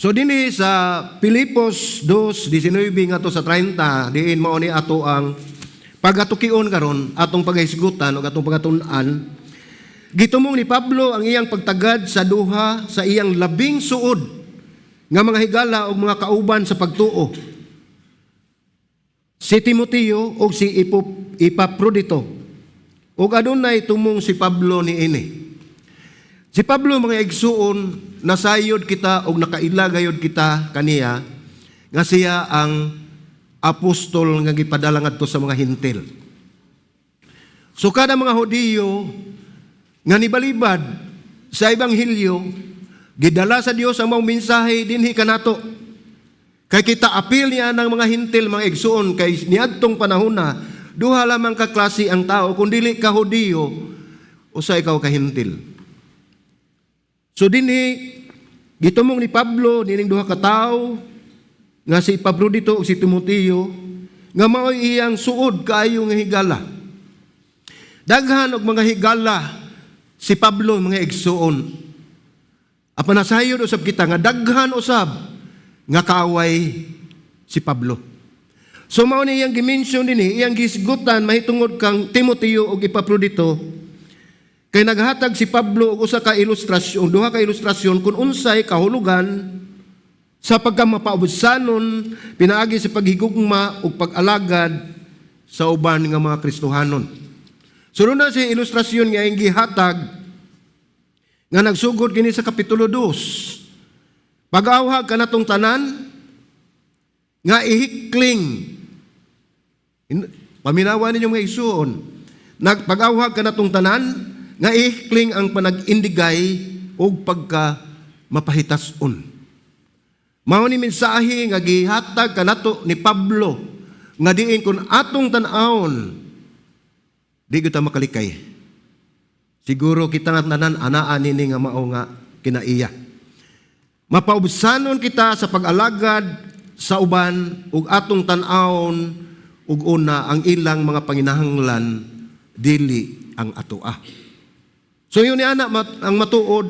So dinhi sa Filipos 2:19 ngadto sa 30, diin mao ni ato ang pagatukion karon, atong paghisgutan ug atong pagatun-an. Gitumong ni Pablo ang iyang pagtagad sa duha sa iyang labing suod nga mga higala ug mga kauban sa pagtuo, si Timoteo ug si Epaprodito. Ug adunay tumong si Pablo niini. Si Pablo, mga igsuon, nasayod kita og nakaila gayod kita kaniya nga siya ang apostol nga gipadala ngadto sa mga Hentil. So kada mga Hudiyo nga nibalibad sa ebanghelyo, gidala sa Dios ang maong mensahe dinhi kanato. Kay kita apil niya ng mga Hentil, mga igsuon, kay niadtong panahona duha lamang ka klase ang tao: kung dili ka Hudiyo, usa ikaw ka Hentil. So dinhi gitumong ni Pablo nining duha ka tawo nga si Epaprodito ug si Timoteo nga mao'y iyang suod kaayo nga higala. Daghan og mga higala si Pablo, mga igsuon. Apan nasayod usab kita nga daghan usab nga kaaway si Pablo. So mao ni iyang gi-mention dinhi, iyang gisgutan mahitungod kang Timoteo ug Epaprodito, kay naghatag si Pablo og usa ka ilustrasyon, duha ka ilustrasyon kung unsay kahulugan sa pagkamapaubsanon pinaagi sa paghigugma ug pag-alagad sa uban nga mga Kristohanon. So na si ilustrasyon nga iyang gihatag nga nagsugod kini sa kapitulo 2. Pag-awhag kanatong tanan nga ihikling. Paminawa ninyo, mga igsuon. Nagpag-awhag kanatong tanan nga ihikling ang panag-indigay ug pagka mapahitason. Mao ni mensahe nga gihatag kanato ni Pablo nga diin kung atong tan-awon, di gyud ta makalikay. Siguro kita nga tanan anaa nini nga mao nga kinaiya. Mapaubsanon kita sa pag-alagad sa uban ug atong tan-awon ug una ang ilang mga panginahanglan, dili ang atoa. So ingon ni ana ang matuod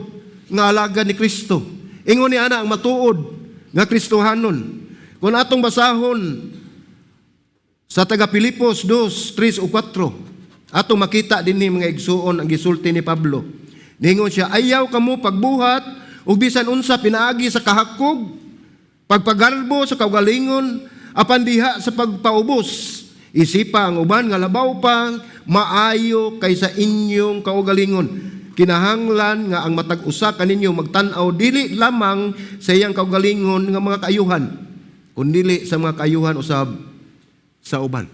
nga alagad ni Kristo. Ingon ni ana ang matuod nga Kristohanon. Kung atong basahon sa taga Filipos 2, 3 o 4, atong makita dinhi, mga igsuon, ang gisulti ni Pablo. Ningon siya, "Ayaw kamo pagbuhat ug bisan unsa pinaagi sa kahakog, pagpagarbo sa kaugalingon, apan diha sa pagpaubos, isipa ang uban nga labaw pang maayo kaysa inyong kaugalingon. Kinahanglan nga ang matag usa kaninyo magtan-aw dili lamang sa iyang kaugalingon nga mga kaayuhan, kundili sa mga kaayuhan usab sa uban."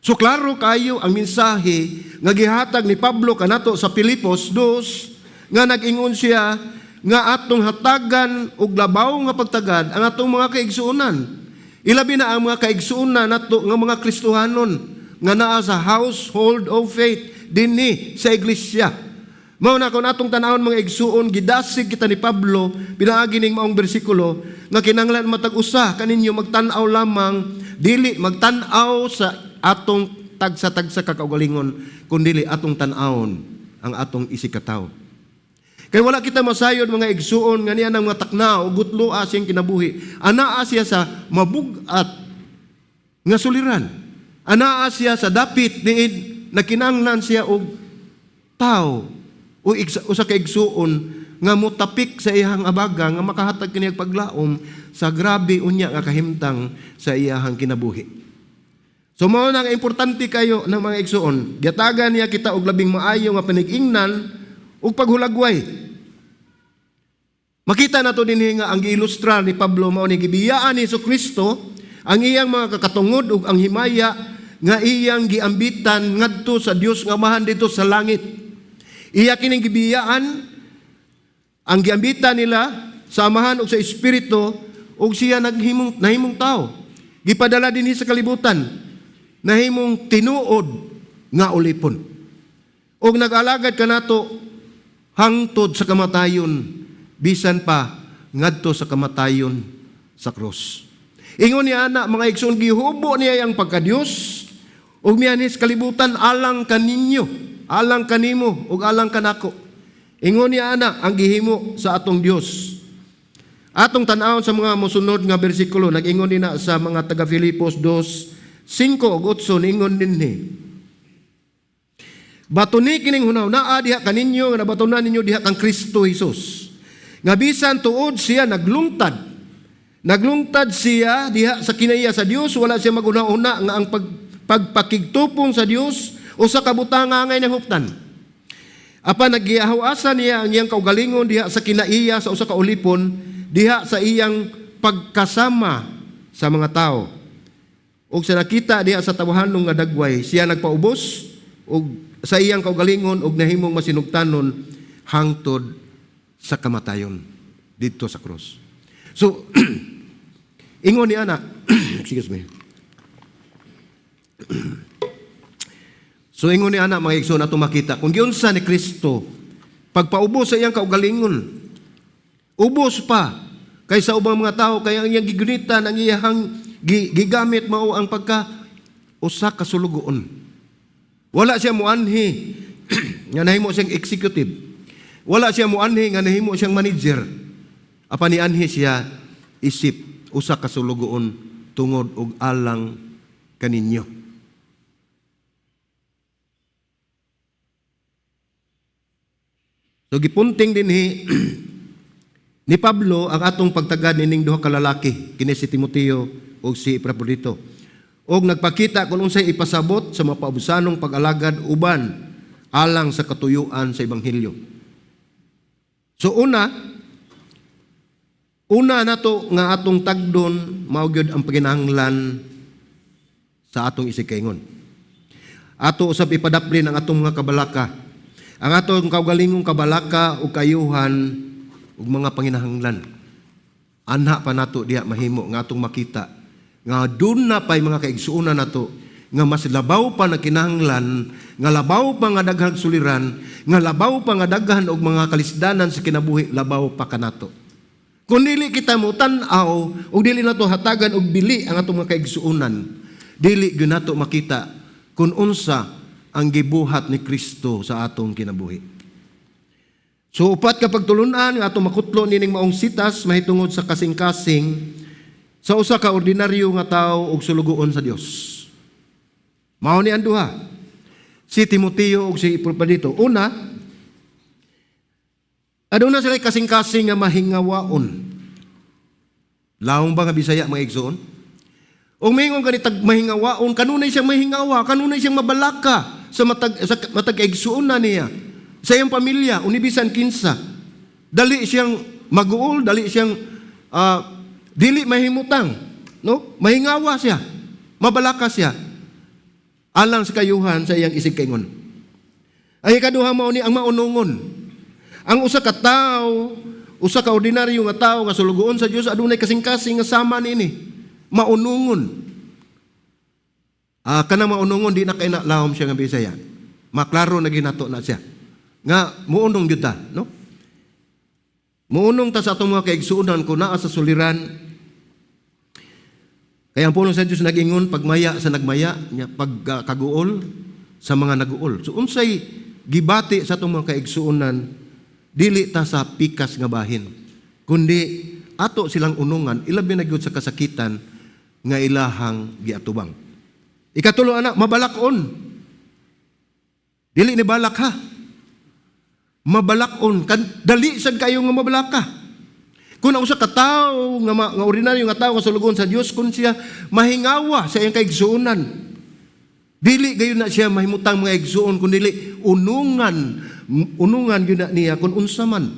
So klaro kayo ang mensahe nga gihatag ni Pablo kanato sa Filipos 2 nga nag-ingon siya nga atong hatagan og labaw nga pagtagad ang atong mga kaigsuonan. Ilabi na ang mga kaigsuonan nato nga mga Kristohanon nga naa sa household of faith dinhi sa iglesia. Mao na kung atong tan-awon, mga igsuon, gidasig kita ni Pablo pinaagi ning maong bersikulo nga kinahanglan matag usa kaninyo magtan-aw lamang, dili magtan-aw sa atong tagsa-tagsa ka kaugalingon, kundili atong tan-awon ang atong isigkatawo. Kay wala kita masayod, mga igsuon, nga niya ng mga takna o gutlo siyang kinabuhi. Anaa siya sa mabugat nga suliran. Anaa siya sa dapit diin nakinahanglan siya og tao o usa ka igsuon nga motapik sa iyang abaga nga makahatag kaniya paglaom sa grabe unya nga kahimtang sa iyahang kinabuhi. So mao na nga importante kayo ng mga igsuon. Giyatagan niya kita og labing maayo nga panig-ingnan ug paghulagway. Makita nato dinhi nga ang giilustrar ni Pablo mao ni gibiyaan ni Kristo ang iyang mga kakatungod ug ang himaya nga iyang giambitan ngadto sa Dios nga Amahan didto sa langit. Iya kining gibiyaan ang giambitan nila sa Amahan ug sa Espiritu ug siya naghimong nahimong tao. Gipadala dinhi sa kalibutan, nahimong tinuod nga ulipon. Ug nag-alagad kanato hangtod sa kamatayon, bisan pa ngadto sa kamatayon sa krus. Ingon niya ana, mga igsoon, gihubo niya ang pagkadiyos ug mianhi sa kalibutan alang kaninyo, alang kanimo ug alang kanako. Ingon niya ana ang gihimo sa atong Dios. Atong tan-awon sa mga mosunod nga bersikulo, nag-ingon din na sa mga taga Filipos 2, 5 ug 8, niingon dinhi. Batuni kining hunahunaa diha kaninyo nga nabatunan ninyo diha kang Kristo Hesus. Nga bisan tuod siya naglungtad. Naglungtad siya diha sa kinaiya sa Dios, wala siya maghuna-huna nga ang pagpakigtupong sa Dios usa ka butang nga angay niyang huptan. Apan nagihaw-asa niya ang iyang kaugalingon diha sa kinaiya sa usa ka ulipon diha sa iyang pagkasama sa mga tao. Ug sa nakita diha sa tawahanon nga dagway, siya nagpaubos og sa iyang kaugalingon og nahimong masinugtanon hangtod sa kamatayon didto sa krus. So ingon ni ana, excuse me. So ingon ni ana, mga igsoon, ato makita kung giunsa ni Kristo pagpaubos sa iyang kaugalingon. Ubos pa kaysa ubang mga tao, kaya ang iyang gigunitan, ang iyang gigamit mao ang pagka usa ka sulugoon. Wala siya muanhi nga nahimo siyang executive. Wala siya muanhi nga nahimo siyang manager. Apan nianhi siya isip usa ka sulugoon tungod og alang kaninyo. So gipunting dinhi ni Pablo ang atong pagtagad nining duha ka lalaki, kini si Timoteo ug si Epaprodito. Og nagpakita kung unsay ipasabot sa mapaubusanong pag-alagad uban alang sa katuyuan sa ebanghelyo. So una una nato nga atong tagdon mao gyud ang paginahanglan sa atong isig-kaingon. Ato usab ipadaplin ang atong mga kabalaka. Ang atong kaugalingong kabalaka ug kayuhan ug mga panginahanglan. Anha pa nato diha mahimo nga atong makita nga dun na pa'y mga kaigsuonan nato nga mas labaw pa na kinahanglan, nga labaw pa nga daghang suliran, nga labaw pa nga daghan og mga kalisdanan sa kinabuhi, labaw pa kanato. Kung dili kita mo tan-aw ug dili nato hatagan og bili ang atong mga kaigsuonan, dili gyud nato makita kung unsa ang gibuhat ni Kristo sa atong kinabuhi. So upat ka pagtulunan nga atong makutlo nining maong sitas mahitungod sa kasing-kasing sa usa ka ordinaryo nga tawo ug sulugoon sa Dios. Mao ni ang duha, si Timoteo ug si Epaprodito. Una, aduna sila kasing-kasing nga mahingawaon. Lawong ba nga Bisaya, mga igsoon? Ug mingon gani tag mahingawaon, kanunay siyang mahingawa, kanunay siyang mabalaka sa matag kaigsuonan niya. Sa iyang pamilya, unibisan kinsa. Dali siyang maguol, dali siyang dili mahimutang, no? Mahingawa siya. Mabalaka siya. Alang sa kayuhan sa iyang isig kaingon. Ang ikaduha, mao ni ang maunungon. Ang usa ka tawo, usa ka ordinaryo nga tawo nga sulugoon sa Dios, adunay kasing-kasing nga sama niini. Maunungon. Kanang maunungon, di na kay na lahom siya nga Bisaya. Maklaro na ginato na siya. Nga muunong gyud ta, no? Muunong ta sa atong mga kaigsuonan kung naa sa suliran. Kaya ang pulong sa Dios nag-ingon, pagmaya sa nagmaya, nya pagkaguol sa mga naguol. So unsay gibati sa atong mga kaigsuonan, dili ta sa pikas nga bahin, kundi ato silang unungan, ilabi na gyud sa kasakitan nga ilahang giatubang. Ikatulo ana, mabalakon. Dili ni balak ha. Mabalakon kan, dali sad kayo nga mabalaka. Kung ang usa ka tawo nga ordinaryo nga tawo nga sulugoon sa Dios, kun siya mahingawa sa iyang kaigsuonan, dili gayon na siya mahimutang mga igsuon, kun dili unungan, unungan gyud na niya kung unsa man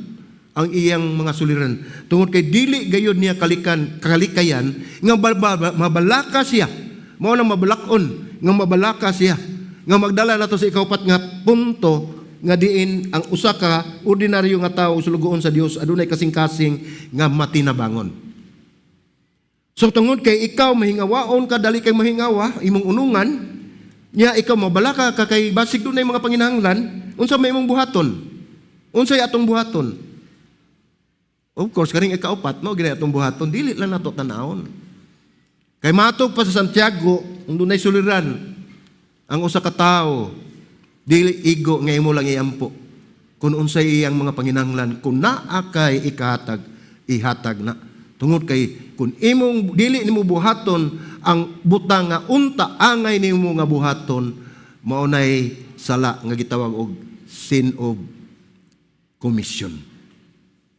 ang iyang mga suliran, tungod kay dili gayud niya kalikan kalikayan nga mabalaka siya. Mao nang mabalakon nga mabalaka siya, nga magdala nato sa ikaupat nga punto, nga diin ang usa ka ordinaryo nga tawo sulugoon sa Dios adunay kasing-kasing nga matinabangon. So tungod kay ikaw mahingawaon ka, dali kay mahingawa, imong unungan nya, ikaw mabalaka ka kay basig dunay mga panginahanglan, unsa may imong buhaton? Unsay atong buhaton? Of course, kaning ikaupat mao gid atong buhaton, dili lang nato tan-awon. Kay matog pa sa Santiago, kung dunay suliran ang usa ka tawo, dili igo nga imo lang iampo. Kung unsay iyang mga panginahanglan, kung naa kay ikahatag, ihatag na. Tungod kay kung imong dili nimo buhaton ang butang nga unta angay nimo nga buhaton, mao nay sala nga gitawag og sin of commission.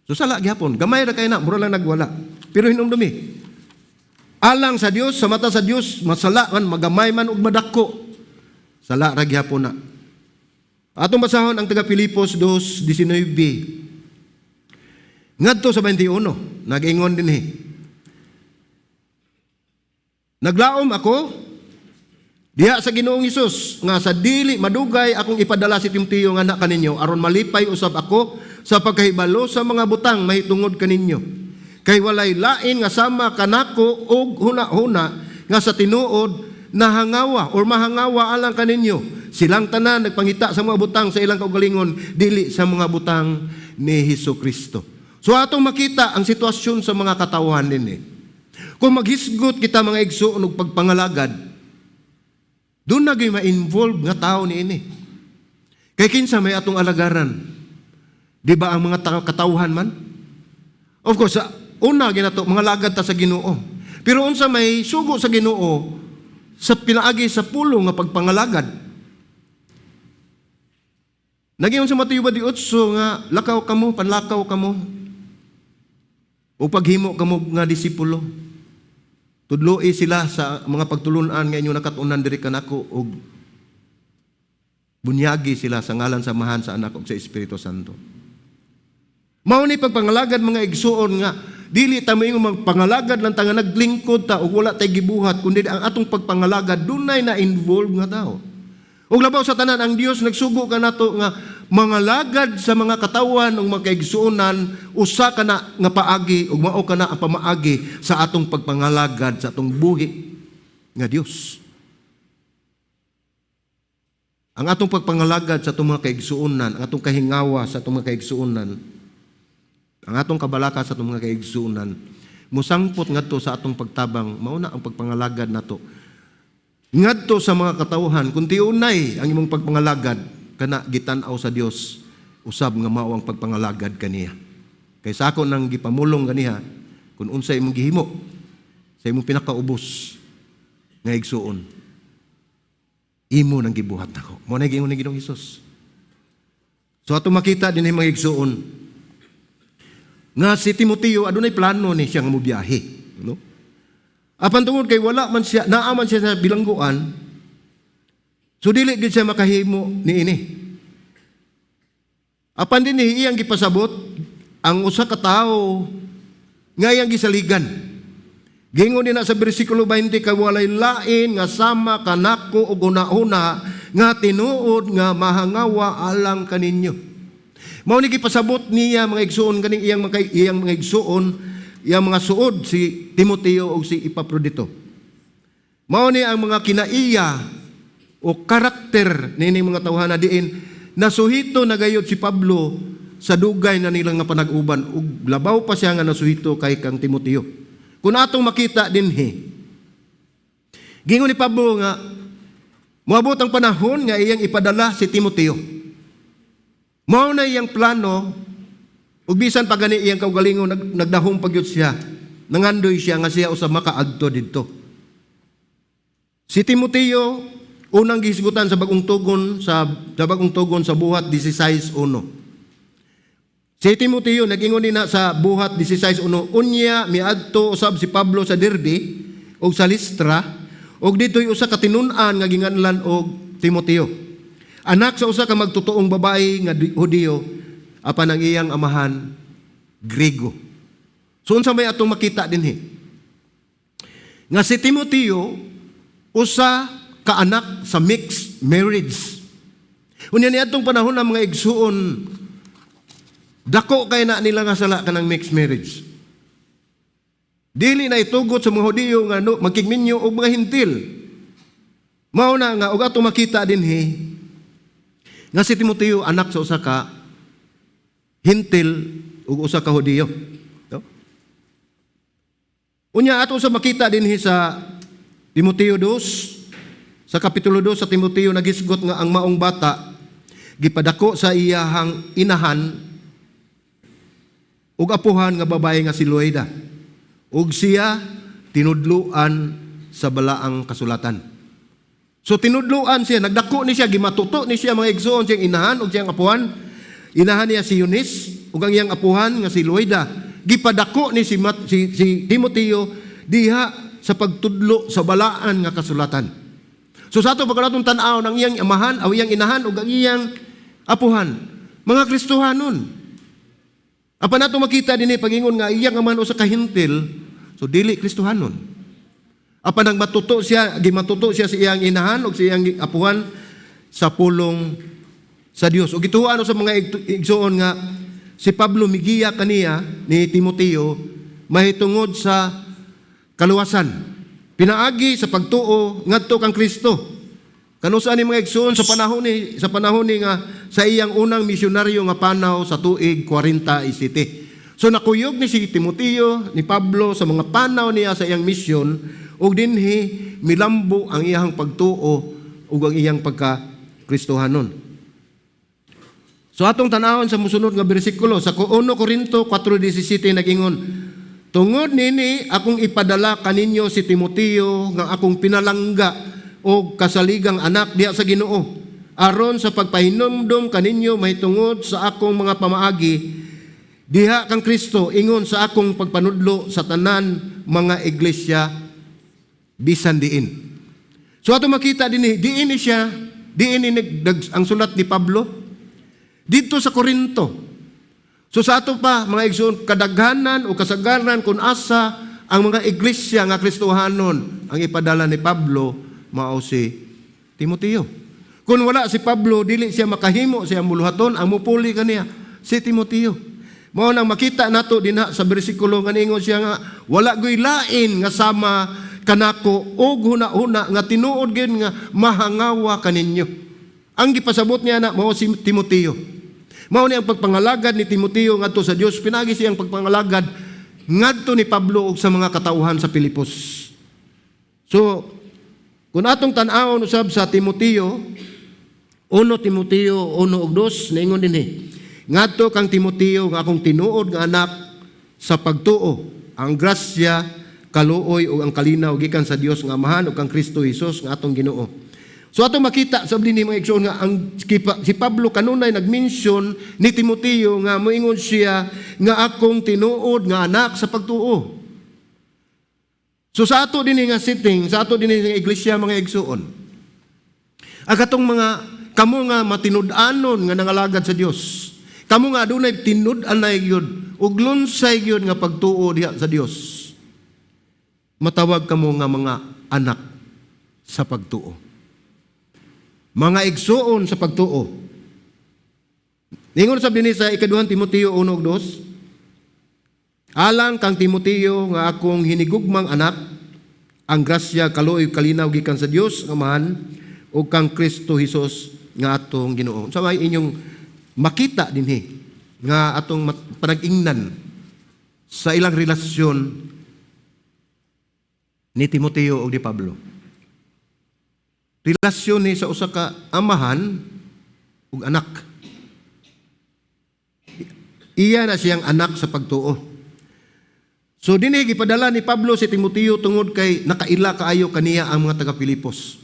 So sala gihapon, gamay ra kay na, mura lang nagwala. Pero hinumdumi, alang sa Dios, sa mata sa Dios, masala man, magamay man ug madako. Sala ra gihapon na. Atong basahon ang taga Filipos 2:19 ngadto sa 21, nag-ingon dinhi. "Naglaom ako diha sa Ginoong Hesus nga sa dili madugay akong ipadala si Timoteo nga anak kaninyo aron malipay usab ako sa pagkahibalo sa mga butang mahitungod kaninyo. Kay walay lain nga sama kanako og huna-huna nga sa tinuod nahangawa or mahangawa alang kaninyo. Silang tanan nagpangita sa mga butang sa ilang kaugalingon, dili sa mga butang ni Hesus Kristo." So atong makita ang sitwasyon sa mga katawhan dinhi. Kung maghisgot kita, mga igsoon, og pagpangalagad, doon na gyud ma-involve nga tao niini. Kay kinsa may atong alagaran? Di ba ang mga katawhan man? Of course, sa una ginato mga lagad ta sa Ginoo. Pero unsa may sugo sa Ginoo sa pinaagi sa pulong nga pagpangalagad? Nag-ingon sa Mateo 28 nga lakaw kamo, panlakaw kamo. O paghimo kamo nga disipulo. Tudloi sila sa mga pagtulunan nga inyong nakatunan diri kanako og bunyagi sila sa ngalan sa Amahan, sa Anak ug sa Espiritu Santo. Mao ni pagpangalagad, mga igsuon, nga dili ta moingon magpangalagad lang ta nga naglingkod ta ug wala tay gibuhat, kundi ang atong pagpangalagad dunay na involved nga tao. Ug labaw sa tanan, ang Dios nagsugo kanato nga mangalagad sa mga katawan ug mga kaigsuonan, usa kana nga paagi ug mao kana ang pamaagi sa atong pagpangalagad sa atong buhi nga Dios. Ang atong pagpangalagad sa atong mga kaigsuonan, ang atong kahingawa sa atong mga kaigsuonan, ang atong kabalaka sa atong mga kaigsuonan, musangpot ngadto sa atong pagtabang, mao na ang pagpangalagad nato ngadto sa mga katawhan. Kung tiunay ang imong pagpangalagad, kana gitan-aw sa Dios usab nga mao ang pagpangalagad kaniya. Kay sa ako nang gipamulong ganiha, kung unsa imong gihimo sa imong pinakaubos nga igsuon, imo nang gibuhat nako. Mao na giingon ni Ginoong Hesus. So ato makita din mga igsuon nga si Timoteo adunay plano ni siya nga mobiyahe, no? Apan tungod kay wala man siya, naa man siya sa bilangguan, so dili gid siya makahimo niini. Apan din iyang gipasabot ang usa ka tawo nga iyang gisaligan. Gingon din na sa bersikulo 20, "Kay walay lain nga sama kanako og una-una nga tinuod nga mahangawa alang kaninyo." Mao ni gipasabot niya, mga igsuon, kaning iyang mga igsuon, iyang mga suod, si Timoteo ug si Epaprodito. Mao ni ang mga kinaiya o karakter nining mga tawhana diin nasuhito na gayud si Pablo sa dugay na nila nga panag-uban ug labaw pa siya nga nasuhito kay kang Timoteo. Kung atong makita dinhi, gingon ni Pablo nga moabot ang panahon nga iyang ipadala si Timoteo. Mao na iyang plano ug bisan pa gani iyang kaugalingon nagdahom pa gyud siya. Nangandoy siya nga siya usab makaadto didto. Si Timoteo unang gihisgutan sa Bagong Tugon sa Buhat 16:1. Si Timoteo nag-ingon din na sa Buhat 16:1, "Unya miadto usab si Pablo sa Derbe ug sa Listra ug didto'y usa ka tinun-an nga ginganlan og Timoteo. Anak sa usa ka magtutuong babae nga Hudiyo apan ang iyang amahan Griego." So unsa may atong makita dinhi? Nga si Timoteo usa ka anak sa mixed marriage. Unya niadtong panahon ng mga igsuon, dako kay na nila nga sala kanang mixed marriage. Dili na itugot sa mga Hudiyo nga no, magkigminyo og mga Hintil. Mao na nga og atong makita dinhi nga si Timoteo anak sa usa ka Hintil ug usa ka Hudiyo. No? Unya ato sa makita dinhi sa Timoteo 2, sa kapitulo 2 sa Timoteo, nagisgot nga ang maong bata gipadako sa iyahang inahan ug apuhan nga babae nga si Loida. Ug siya tinudluan sa balaang kasulatan. So tinudluan siya, nagdako ni siya, gimatuto ni siya, mga igsoon, siyang inahan ug siyang apuhan. Inahan niya si Eunice ug ang iyang apuhan nga si Loida. Gipadako ni si, Mat, si, si Timoteo diha sa pagtudlo sa balaan nga kasulatan. So sa ato pagkalatong tan-aw ng iyang amahan o iyang inahan ug ang iyang apuhan, mga Kristohanon. Apan nato makita dinhi, pagingon nga iyang amahan usa ka Hentil, so dili Kristohanon. Apan nagmatuto siya, gimatuto siya sa iyang inahan ug sa iyang apuhan sa pulong sa Dios. Ug gituohan sa mga igsoon nga si Pablo migiya kaniya ni Timoteo mahitungod sa kaluwasan pinaagi sa pagtuo ngadto kang Kristo. Kanusa ni, mga igsoon, sa panahon ni nga sa iyang unang misyonaryo nga panaw sa tuig 47. So nakuyog ni si Timoteo ni Pablo sa mga panaw niya sa iyang misyon ug dinhi milambo ang iyang pagtuo ug ang iyang pagka Kristohanon. So atong tanawon sa musunod nga bersikulo sa 1 Corinto 4:17, nagingon, "Tungod nini akong ipadala kaninyo si Timoteo nga akong pinalangga og kasaligang anak diha sa Ginoo, aron sa pagpahinumdom kaninyo mahitungod sa akong mga pamaagi diha kang Kristo, ingon sa akong pagpanudlo sa tanan mga iglesia bisan diin." So ato makita dinhi, diin ni siya, diin ni ang sulat ni Pablo dito sa Corinto. So sa ato pa, mga igsoon, kadaghanan o kasagaran kung asa ang mga iglesia nga Kristohanon ang ipadala ni Pablo, mao si Timoteo. Kung wala si Pablo, dili siya makahimo siya muluhaton, ang mupuli kaniya si Timoteo. Mao nang makita nato dinha sa bersikulo nga niingon siya nga wala goy lain nga sama kanako og huna-huna nga tinuod gyud nga mahangawa kaninyo. Ang gipasabot niya na mao si Timoteo. Mao ni ang pagpangalagad ni Timoteo ngadto sa Dios, pinagi siyang pagpangalagad ngadto ni Pablo ug sa mga katawhan sa Pilipos. So, kung atong tan-awon usab sa Timoteo, 1 Timoteo 1 ug 2, niingon dinhi, "Ngadto kang Timoteo nga akong tinuod nga anak sa pagtuo, ang grasya, kaluoy ug ang kalinaw gikan sa Dios nga Amahan ug kang Kristo Hesus nga atong Ginoo." So atong makita sa dinhi, mga igsoon, nga ang si Pablo kanunay nagmension ni Timoteo nga moingon siya nga akong tinuod nga anak sa pagtuo. So sa ato dinhi nga sitting, sa ato dinhi nga iglesia, mga igsoon, ang katong mga kamo nga matinud-anon nga nangalagad sa Dios, kamo nga adunay tinud-anay gyud ug lunsay gyud nga pagtuo diha sa Dios, matawag kamo nga mga anak sa pagtuo. Mga igsuon sa pagtuo. Ningon sa dinhi sa ikaduhang Timoteo 1:2, "Alang kang Timoteo nga akong hinigugmang anak, ang grasya, kaluoy, kalinaw gikan sa Dios nga Amahan ug kang Kristo Hesus nga atong Ginoo." Sa may inyong makita dinhi nga atong panag-ingnan sa ilang relasyon ni Timoteo ug ni Pablo. Relasyon ni sa usa ka amahan ug anak. Iya na siyang anak sa pagtuo. So dinhi gipadala ni Pablo si Timoteo tungod kay nakaila kaayo kaniya ang mga taga Filipos.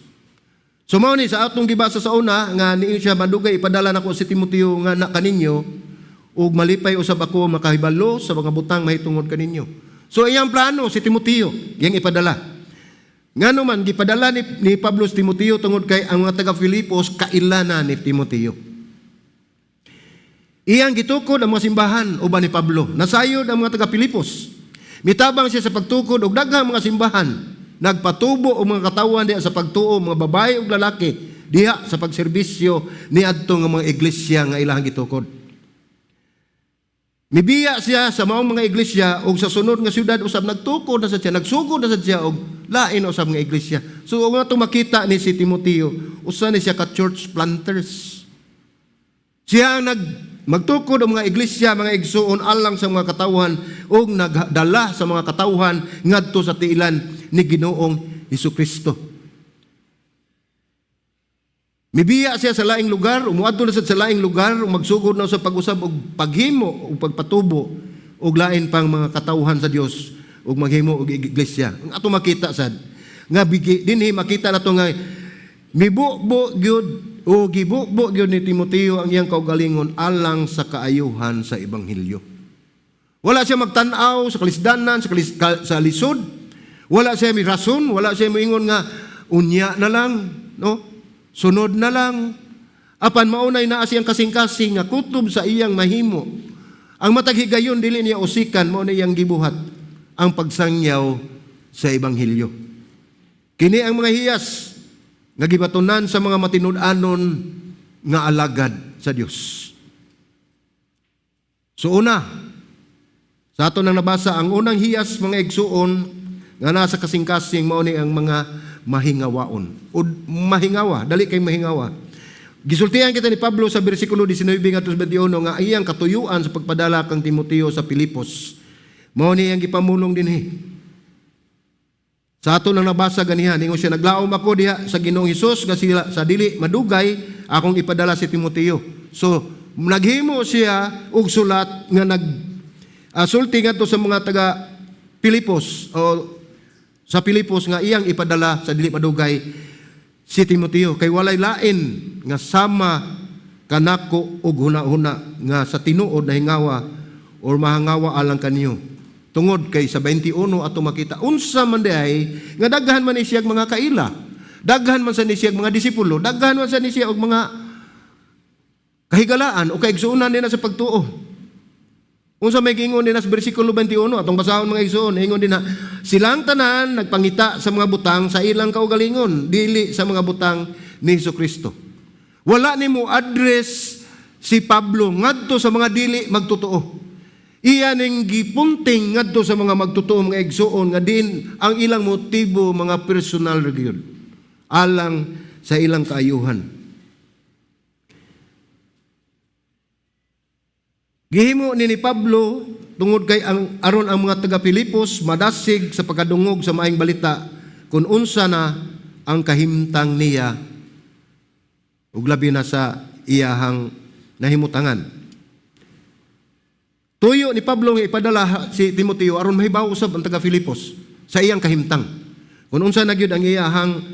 So mao ni sa atong gibasa sa una nga niingon siya, "Madugay ipadala nako si Timoteo nga na kaninyo ug malipay usab ako makahibalo sa mga butang mahitungod kaninyo." So iyang plano si Timoteo, iyang ipadala. Ngano man gipadala ni Pablo si Timoteo? Tungod kay ang mga taga Filipos kaila na ni Timoteo. Iyang gitukod ang mga simbahan uban ni Pablo. Nasayod ang mga taga Filipos. Mitabang siya sa pagtukod og daghang mga simbahan. Nagpatubo og mga katawan diha sa pagtuo, mga babae ug lalaki diha sa pagserbisyo niadto nga mga iglesia nga ilahang gitukod. Mibiya siya sa maong mga iglesia ug sa sunod nga syudad usab nagtukod na sa siya, nagsugod na sa siya og lain usab nga iglesia. So ug nga makita ni si Timoteo, usa ni siya ka church planters. Siya ang magtukod og mga iglesia, mga igsuon, alang sa mga katawhan ug nagdala sa mga katawhan ngadto sa tiilan ni Ginoong Hesukristo. Mibiya siya sa laing lugar, umuadto na siya sa laing lugar, ug magsugod na sa pag-usab og paghimo ug pagpatubo og lain pang mga katawhan sa Dios. ug maghimo og iglesia. Ang ato makita sad nga bigi dinhi, makita nato nga mibubo gyud o gibubo gyud ni Timoteo ang iyang kaugalingon alang sa kaayuhan sa ebanghelyo. Wala siya magtan-aw sa kalisdanan, sa lisod. Wala siya may rason, wala siya moingon nga unya na lang, no? Sunod na lang. Apan maunay naa siyang kasing-kasing nga kutob sa iyang mahimo. Ang matag higayon dili niya usikan, mao na iyang gibuhat ang pagsangyaw sa ebanghelyo. Kini ang mga hiyas nga gibatunan sa mga matinud-anon nga alagad sa Dios. So una, sa ato nang nabasa, ang unang hiyas, mga igsuon, nga nasa kasing-kasing, mao ni ang mga mahingawaon. O mahingawa, dali kay mahingawa. Gisultihan kita ni Pablo sa bersikulo 19 ngadto sa 21 nga iyang katuyuan sa pagpadala kang Timoteo sa Pilipos. Mao ni iyang gipamulong dinhi. Sa ato nang nabasa ganiha, ningon siya, "Naglaom ako diha sa Ginoong Hesus nga sila sa dili madugay akong ipadala si Timoteo." So naghimo siya og sulat nga nag sulti ngadto sa mga taga Pilipos o sa Pilipos nga iyang ipadala sa dili madugay si Timoteo kay walay lain nga sama kanako og huna-huna nga sa tinuod na hingawa or mahangawa alang kaniyo. Tungod kay sa 21 ato makita unsa man diay nga daghan man ni siya mga kaila. Daghan man sa ni siya mga disipulo, daghan man sa ni siya og mga kahigalaan o kaigsuonan nila sa pagtuo. Unsa may giingon din sa bersikulo 21, atong basahon, mga igsuon, ingon din na silang tanan nagpangita sa mga butang sa ilang kaugalingon, dili sa mga butang ni Hesus Kristo. Wala nimo address si Pablo ngadto sa mga dili magtotoo. Iya ning gipunting ngadto sa mga magtotoo, mga igsuon, nga din ang ilang motibo mga personal ra gyud alang sa ilang kaayuhan. Gihimo ni Pablo tungod kay ang aron ang mga taga Pilipos madasig sa pagkadungog sa maayong balita kung unsa na ang kahimtang niya ug labi na sa iyahang nahimutangan. Tuyo ni Pablo nga ipadala si Timoteo aron mahibaw usab ang taga Filipos sa iyang kahimtang. Kung unsa na gyud ang iyahang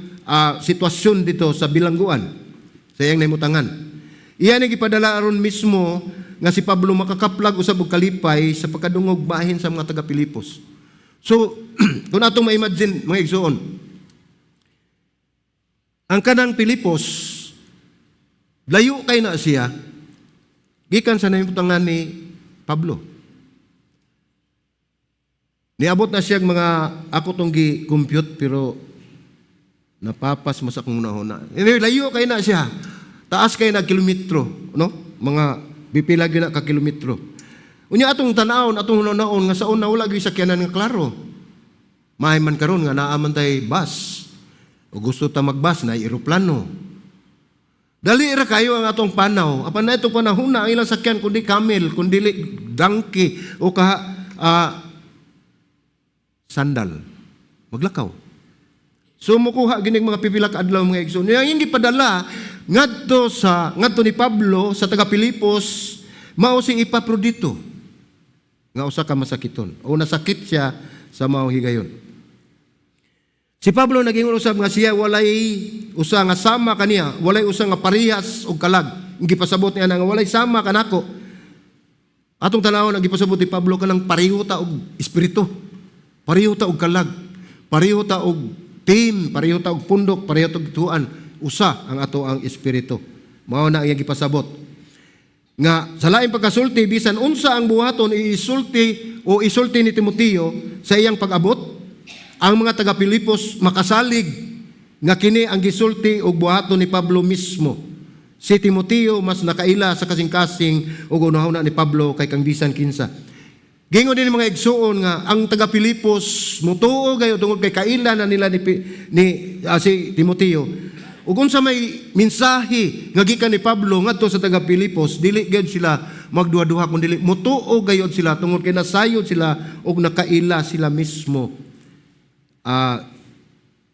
sitwasyon dito sa bilangguan sa iyang nahimutangan. Iya ni gipadala aron mismo nga si Pablo makakaplag usab og kalipay sa pagkadungog bahin sa mga taga Filipos. So, kung atong ma-imagine, mga igsuon, ang kanang Pilipos, layo kay na siya gikan sa nahimutangan ni Pablo. Niabot na siya mga, ako tong gi-compute pero napapas mo sa akong hunahuna. Anyway, layo kay na siya. Taas kay na kilometro, no? Mga pipila gyud na ka kilometro. Unya atong tan-awon, atong hunahunaon nga sa una wala gyud sakyanan nga klaro. Maay man karon nga naa man tay bus. O gusto ta magbus na eroplano. Dali ra kayo ang atong panaw. Apan na itong panahon na ang ilang sakyan kundi camel, kundi donkey o kaha sandal. Maglakaw. So mukuha ginig mga pipila ka adlaw, mga igsoon. Yang gipadala ngadto ni Pablo sa taga Pilipos mao si Epaprodito nga usa ka masakiton o nasakit siya sa maong higayon. Si Pablo naging usab nga siya walay usa nga sama kaniya, walay usa nga parehas og kalag. Ang gipasabot niya nga walay sama kanako. Atong tanawon ang gipasabot ni Pablo kanang pareho ta og espiritu. Pareho ta og kalag. Pareho ta og team, pareho ta og pundok, pareho ta og tuan. Usa ang ato ang espiritu. Mao na ang iyang gipasabot. Nga sa laing pagkasulti, bisan unsa ang buhaton iisulti o isulti ni Timoteo sa iyang pag-abot, ang mga taga Pilipos makasalig nga kini ang gisulti og buhaton ni Pablo mismo. Si Timoteo mas nakaila sa kasing-kasing ug hunahuna ni Pablo kay kang bisan kinsa. Gingon din mga igsuon nga ang taga Pilipos mutuo gayo tungod kay kaila na nila ni si Timoteo. Ug unsa may mensahe nga gikan ni Pablo ngadto sa taga Pilipos, dili gyud sila magduha-duha kun dili mutuo gayud sila tungod kay nasayod sila ug nakaila sila mismo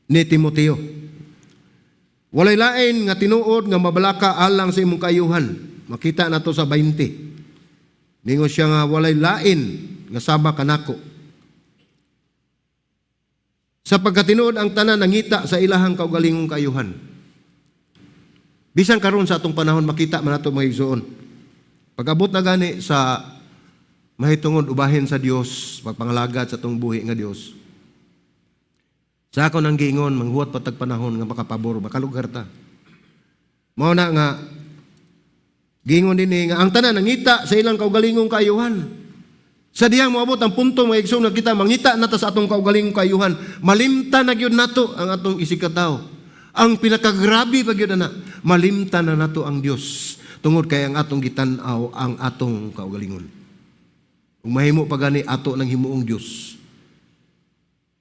ni Timoteo. Walay lain nga tinuod nga mabalaka alang sa imong kaayuhan. Makita nato sa 20. Ningon siya nga walay lain nga sama kanako. Sa pagkatinuod, ang tanan nangita sa ilahang kaugalingong kaayuhan. Bisan karon sa atong panahon, makita man nato, mga igsoon. Pag-abot na gani sa mahitungod ubahin sa Dios, pagpangalagad sa atong buhi nga Dios. Sa ako nang giingon, manghuwat pa tag panahon nga makapabor, makalugar ta. Mao na nga giingon dinhi nga ang tanan nangita sa ilang kaugalingong kaayuhan. Sa dihang moabot ang punto, mga igsoon, nga kita mangita na ta sa atong kaugalingong kaayuhan, malimtan na gyud nato ang atong isigkatawo. Ang pinakagrabe pa gyud na, malimtan na nato ang Dios tungod kay ang atong gitan-aw ang atong kaugalingon. Kung mahimo pa gani, ato nang himuong Dios.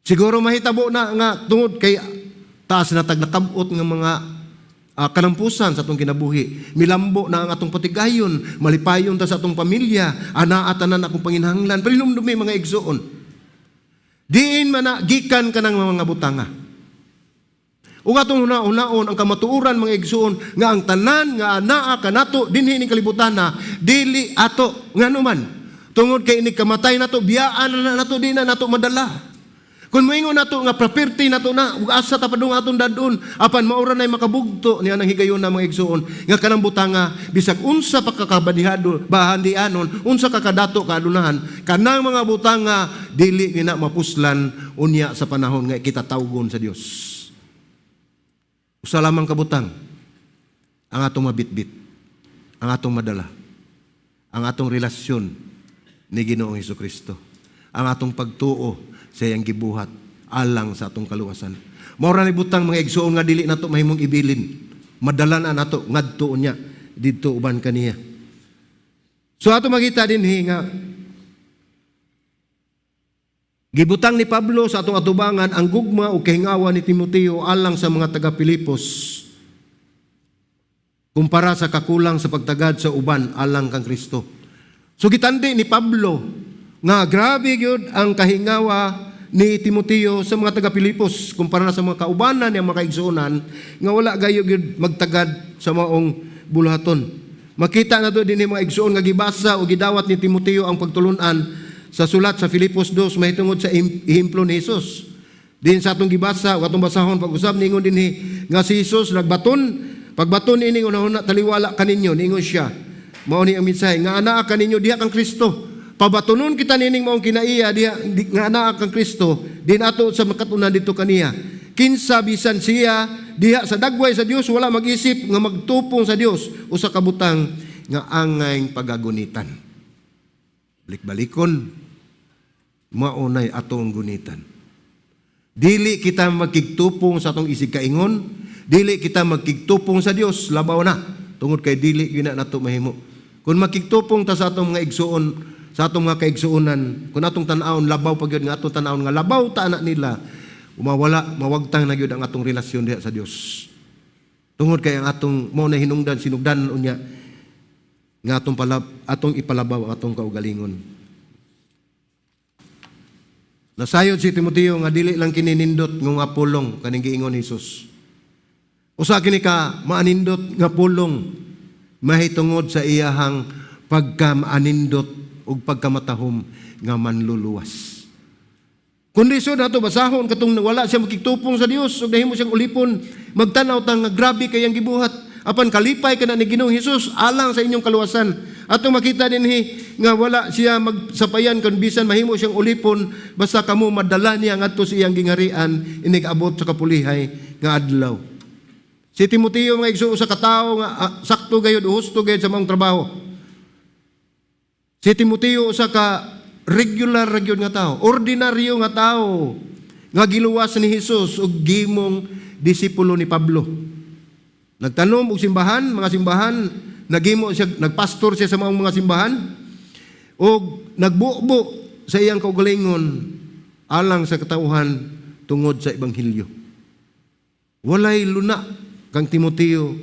Siguro mahitabo na nga tungod kay taas na tag nakabot nga mga kanampusan sa atong kinabuhi. Milambo na ang atong patigayon, malipayon ta sa atong pamilya, anaa tanan akong panginahanglan. Pero hinumdumi, mga igsoon, diin man na gikan kanang mga butanga? Ug atong huna-hunaon ang kamatuoran, mga igsoon, nga ang tanan nga anaa kanato dinhi ning kalibutan na dili ato. Ngano man? Tungod kay inig kamatay nato, biyaan na nato, di na nato madala. Kung moingon nato nga property nato na ug asa ta padung atong dadon, apan maura nay makabugto niya nang higayon na, mga igsoon, nga kanang butanga, bisag unsa pa kakabadihado bahandianon, unsa ka kadato kaadunahan, kanang mga butanga dili gina mapuslan unya sa panahon nga kita tawgon sa Dios. Usa lamang ka butang ang atong mabitbit, ang atong madala, ang atong relasyon ni Ginoong Hesus Kristo, ang atong pagtuo sa iyang gibuhat alang sa atong kaluwasan. Mao ra ni butang, mga igsoon, nga dili nato mahimong ibilin. Madala na nato ngadto unya didto uban kaniya. So ato makita dinhi nga gibutang ni Pablo sa atong atubangan ang gugma o kahingawa ni Timoteo alang sa mga taga Filipos kumpara sa kakulang sa pagtagad sa uban alang kang Kristo. So gitandi ni Pablo nga grabe gyud ang kahingawa ni Timoteo sa mga taga Filipos kumpara sa mga kaubanan niya, mga kaigsuonan nga wala gayo gyud magtagad sa maong buluhaton. Makita nato dinhi, mga igsuon, nga gibasa o gidawat ni Timoteo ang pagtulunan sa sulat sa Filipos 2 mahitungod sa ehemplo ni Jesus. Din sa atong gibasa o atong basahon pag-usab, ningon dinhi nga si Jesus nagbaton, pagbaton ini una taliwala kaninyo, ningon siya. Mao ni ang mensahe nga anaa kaninyo diha kang Kristo. Pabatonon kita nining maong kinaiya diha nga anaa kang Kristo din ato sa makatunan dito kaniya. Kinsa bisan siya diha sa dagway sa Dios, wala mag-isip nga magtupong sa Dios usa ka butang nga angay pagagunitan. Balik-balikon, maunay atong gunitan. Dili kita magkigtupong sa atong isig kaingon, dili kita magkigtupong sa Dios, labaw na tungod kay dili gyud na nato mahimo. Kung makigtupong ta sa atong mga igsuon, sa atong mga kaigsuonan, kung atong tan-awon labaw pa gyud nga atong tan-awon nga labaw ta ana nila, mawala, mawagtang na gyud ang atong relasyon diha sa Dios. Tungod kay ang atong mao na hinungdan, sinugdan unya nga atong ipalabaw ang atong kaugalingon. Nasayod si Timoteo nga dili lang kini nindot nga pulong kaning giingon ni Jesus. Usa kini ka maanindot nga pulong mahitungod sa iyahang pagka maanindot ug pagkamatahom nga manluluwas. Kung lisod nato basahon katong wala siya makigtupong sa Dios ug nahimo siyang ulipon, magtan-aw ta nga grabe kayang gibuhat. Apan kalipay kana ni Ginoong Hesus alang sa inyong kaluwasan. Atong makita dinhi nga wala siya magsapayan kung bisan mahimo siyang ulipon, basta kamo madala niya ngadto sa iyang gingharian inig abot sa kapulihay nga adlaw. Si Timoteo, mga igsoon, sa katawo nga sakto gayud, husto gayud sa maong trabaho. Si Timoteo usa ka regular ra gyud nga tao, ordinaryo nga tao nga giluwas ni Hesus ug gimong disipulo ni Pablo. Nagtanom og simbahan, mga simbahan, naghimo siya, nagpastor siya sa maong mga simbahan ug nagbubo sa iyang kaugalingon alang sa katawhan tungod sa ebanghelyo. Walay luna kang Timoteo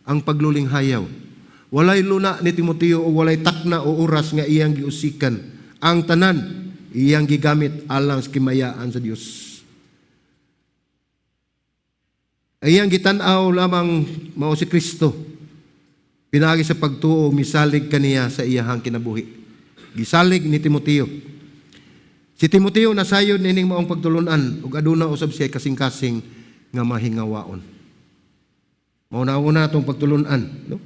ang paglulinghayaw. Walay luna ni Timoteo o walay takna o oras nga iyang giusikan. Ang tanan iyang gigamit alang sa kimayaan sa Dios. Iyang gitan-aw lamang mao si Kristo. Pinaagi sa pagtuo, misalig kaniya sa iyahang kinabuhi. Gisalig ni Timoteo. Si Timoteo nasayod nining maong pagtulunan ug aduna usab siya kasing-kasing nga mahingawaon. Mao na ang una atong pagtulunan, no?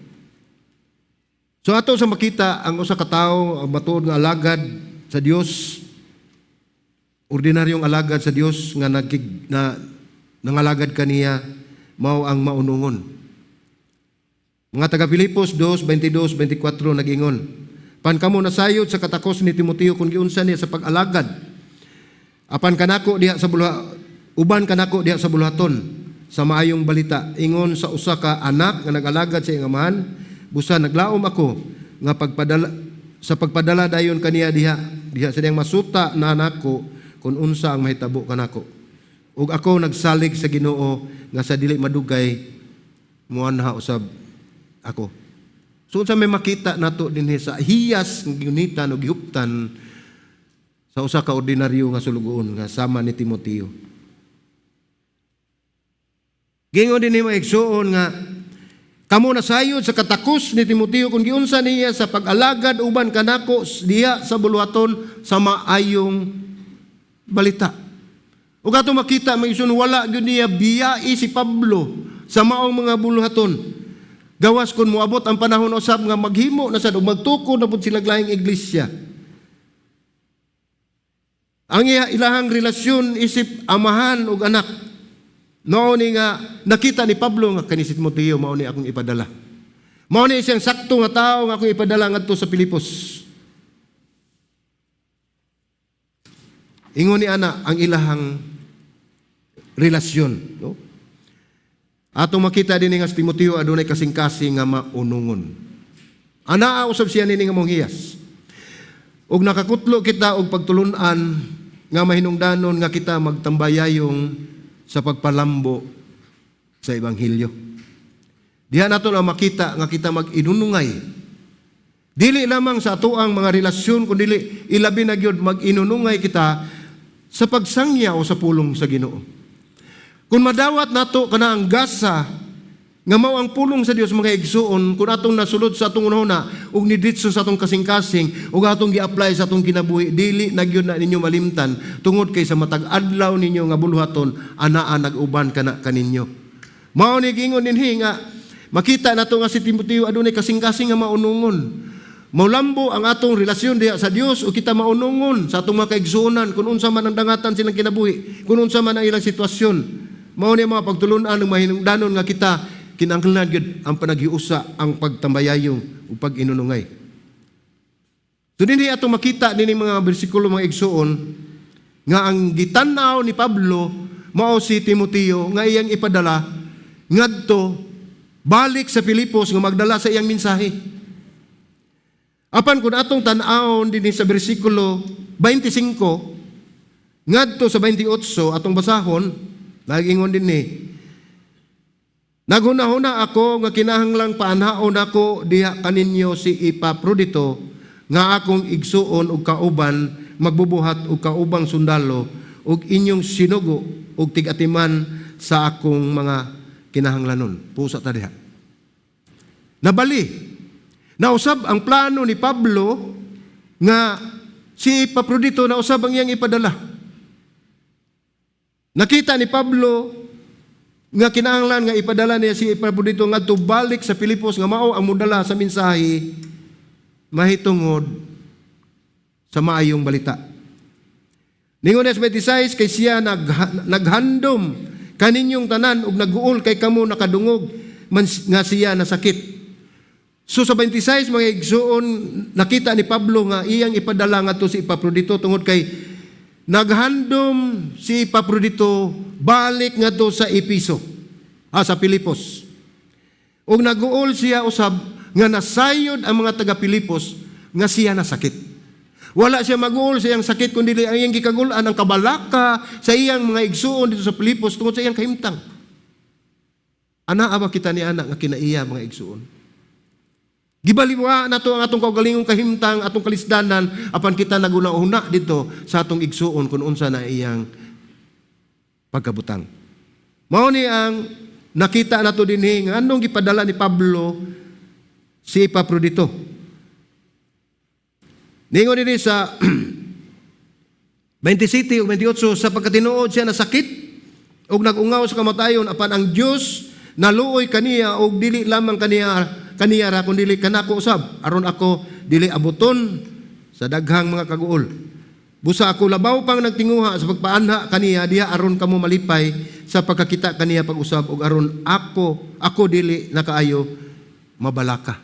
So ato sa makita ang usa ka tawo, ang matuod nga alagad sa Dios, ordinaryong alagad sa Dios nga nagkig, na nangalagad kaniya, mao ang maunungon. Mga taga Filipos 2, 22, 24 nag-ingon, "Pan kamo nasayod sa katakos ni Timoteo kung giunsa niya sa pag-alagad. Apan kanako diha sa buluha, uban kanako diha sa buluhaton sa maayong balita, ingon sa usa ka anak nga nag-alagad sa iyang amahan, busa naglaom ako nga pagpadala sa pagpadala dayon kaniya diha diha sa diyang masuta na nako kung unsa ang mahitabo kanako. Ug ako nagsalig sa Ginoo nga sa dili madugay muanha usab ako." So unsa may makita nato dinhi sa hiyas nga gunitan o gihuptan sa usa ka ordinaryo nga sulugoon nga sama ni Timoteo? Gingon dinhi, mga igsuon, nga kamo nasayod sa katakos ni Timoteo kung giunsa niya sa pag-alagad uban kanako diha sa buluhaton sa maayong balita. Ug ato makita, mga igsuon, wala gyud niya biyai si Pablo sa maong mga buluhaton. Gawas kung moabot ang panahon usab nga maghimo na sad ug magtukod na pud sila lahing iglesia. Ang ilahang relasyon isip amahan ug anak. Mao ni nga nakita ni Pablo nga kani si Timoteo, mao ni akong ipadala. Mao ni siyang sakto nga tao nga akong ipadala ngadto sa Filipos. Ingon ni ana ang ilahang relasyon, no? Atong makita din nga si Timoteo adunay kasing-kasing nga maunungon. Anaa usab siya nini nga mong hiyas. Ug nakakutlo kita og pagtulun-an nga mahinungdanon nga kita magtambayayong sa pagpalambo sa ebanghelyo. Diha nato na makita nga kita mag-inunungay. Dili lamang sa atoang mga relasyon, kundi ilabi na gyud mag-inunungay kita sa pagsangya o sa pulong sa Ginoo. Kung madawat nato kana ang gasa nga mao ang pulong sa Dios, mga igsuon, kung atong nasulod sa atong unahuna ug niditso sa atong kasing-kasing ug atong gi-apply sa atong kinabuhi, dili na gyud na ninyo malimtan tungod kay sa matag adlaw ninyo nga buluhaton, anaa nag-uban kana kaninyo. Mao ni giingon dinhi nga makita nato nga si Timoteo adunay kasing-kasing nga maunungon. Maulambo ang atong relasyon diha sa Dios ug kita maunungon sa atong mga kaigsuonan kung unsa man ang dangatan silang kinabuhi, kung unsa man ang ilang sitwasyon. Mao ni mga pagtulun-an ng mahinungdanon nga kita kinahanglan gyud ang panaghiusa, ang pagtambayayong ug pag-inunungay. So dinhi atong makita dinhi mga bersikulo, mga igsuon, nga ang gitan-aw ni Pablo mao si Timoteo nga iyang ipadala ngadto balik sa Filipos nga magdala sa iyang mensahe. Apan kung atong tan-awon dinhi sa bersikulo 25 ngadto sa 28 atong basahon, nagingon dinhi, "Naghunahuna ako nga kinahanglang paanhaon ako diha kaninyo si Epaprodito nga akong igsuon ug kauban magbubuhat ug kaubang sundalo ug inyong sinugo ug tig-atiman sa akong mga kinahanglanon." Pusa ta diha. Nabali. Nausab ang plano ni Pablo nga si Epaprodito nausab ang iyang ipadala. Nakita ni Pablo nga kinahanglan nga ipadala niya si Epaprodito ngadto balik sa Filipos nga mao ang modala sa mensahe mahitungod sa maayong balita. Ningon sa 26, "Kay siya naghandom kaninyong tanan ug naguol kay kamo nakadungog man nga siya nasakit." So sa 26, mga igsuon, nakita ni Pablo nga iyang ipadala ngadto si Epaprodito tungod kay naghandom si Epaprodito balik ngadto sa Episo, sa Filipos. Ug naguol siya usab nga nasayod ang mga taga Filipos nga siya nasakit. Wala siya maguol sa iyang sakit kundi ang iyang gikagul-an ang kabalaka sa iyang mga igsuon dito sa Filipos tungod sa iyang kahimtang. Anaa ba kita ni ana nga kinaiya, mga igsuon? Gibaliwa nato ang atong kaugalingong kahimtang, atong kalisdanan, apan kita naguna-una dito sa atong igsuon kung unsa na iyang pagkabutang. Mao ni ang nakita nato dinhi nga anong gipadala ni Pablo si Epaprodito. Ningon dinhi sa 27 ug 28, sa pagkatinuod siya nasakit ug nag-ungaw sa kamatayon, apan ang Dios naluoy kaniya, ug dili lamang kaniya kaniya ra kun dili kanako usab, aron ako dili abuton sa daghang mga kaguol. Busa ako labaw pang nagtinguha sa pagpaanha kaniya diha, aron kamo malipay sa pagkakita kaniya pag-usab ug aron ako ako dili nakaayo mabalaka.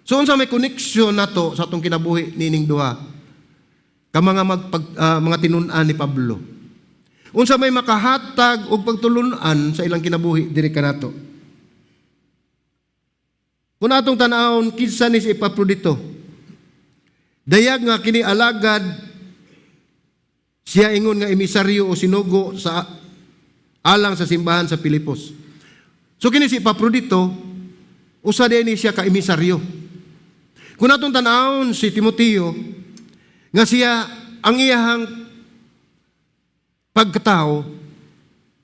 So unsa may connection nato sa atong kinabuhi nining duha ka mga tinun-an ni Pablo? Unsa may makahatag og pagtulun-an sa ilang kinabuhi diri kanato? Kung atong tan-awon kinsa ni si Epaprodito, dayag nga kini alagad siya, ingon nga emisaryo o sinugo sa alang sa simbahan sa Pilipos. So kini si Epaprodito, usa din ni siya ka emisaryo. Kung atong tan-awon si Timoteo, nga siya ang iyahang pagkatao,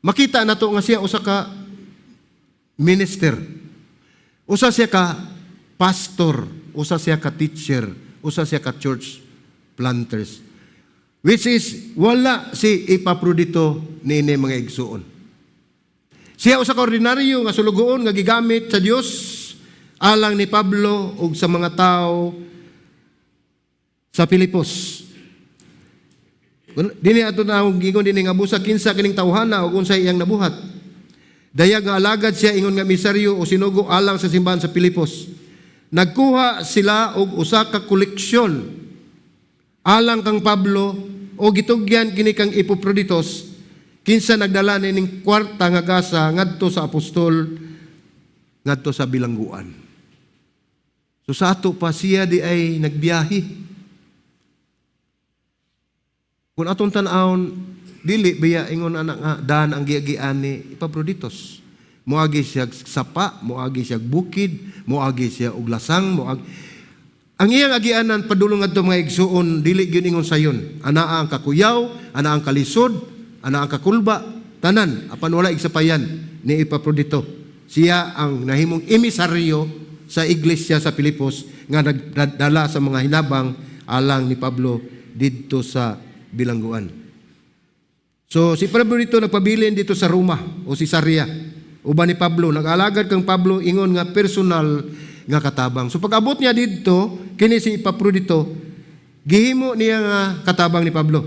makita nato nga siya usa ka minister. Usa siya ka pastor, usa siya ka teacher, usa siya ka church planters. Which is wala si Epaprodito niini, mga igsuon. Siya usa ka ordinaryo nga sulugoon nga gigamit sa Dios alang ni Pablo ug sa mga tao sa Pilipos. Dini ato na ang gingon dinhi nga busa kinsa kining tawhana ug unsay iyang nabuhat. Dayag nga alagad siya, ingon nga emisaryo o sinugo alang sa simbahan sa Pilipos. Nagkuha sila og usa ka koleksyon alang kang Pablo o gitugyan kini kang Epaphroditus, kinsa nagdala nining kwarta nga gasa ngadto sa apostol ngadto sa bilangguan. So sa ato pa siya di ay nagbiyahe. Kung atong tan-awon, dili biya ingon ana nga daan ang giagian ni Epaphroditus? Moagi siya sapa, moagi siya bukid, moagi siya og lasang, moagi ang iyang agianan padulong ngadto, mga igsuon, dili gyud ingon sayon. Anaa ang kakuyaw, ana ang kalisod, ana ang kakulba, tanan apan wala igsapayan ni Epaprodito. Siya ang nahimong emisaryo sa iglesia sa Pilipos nga nagdala sa mga hinabang alang ni Pablo didto sa bilangguan. So si Epaprodito nagpabilin dito sa Roma o Cesarea. Uban ni Pablo, nag-alagad kang Pablo, ingon nga personal nga katabang. So pag-abot niya didto, kini si Epaprodito, gihimo niya nga katabang ni Pablo.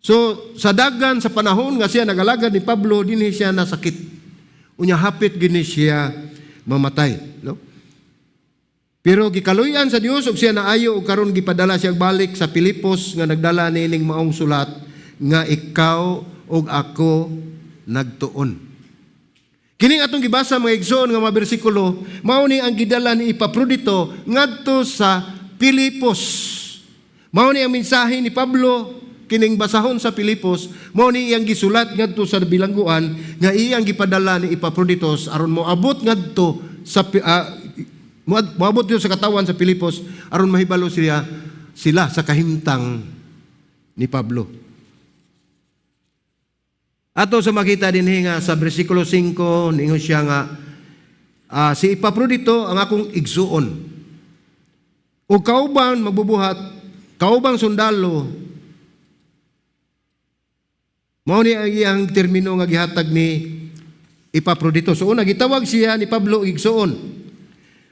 So sa dagan sa panahon nga siya nag-alagad ni Pablo, dinhi siya nasakit. Unya hapit gini siya mamatay, no? Pero gikaluyan sa Dios ug siya naayo ug karon gipadala siya balik sa Pilipos nga nagdala niining maong sulat nga ikaw ug ako nagtuon. Kining atong gibasa, mga igsoon, nga mga bersikulo, mao ni ang gidala ni Epaprodito ngadto sa Pilipos. Mao ni ang mensahe ni Pablo kining basahon sa Pilipos, mao ni iyang gisulat ngadto sa bilangguan nga iyang gipadala ni Epaphroditus aron moabot ngadto sa moabot dito sa katawan sa Pilipos aron mahibalo sila sa kahimtang ni Pablo. Ato sa makita dinhi nga sa bersikulo 5, ningon siya nga si Epaprodito ang akong igsuon o kauban magbubuhat, kaubang sundalo. Mao ni ang iyang termino nga gihatag ni Epaprodito. So una, gitawag siya ni Pablo igsuon.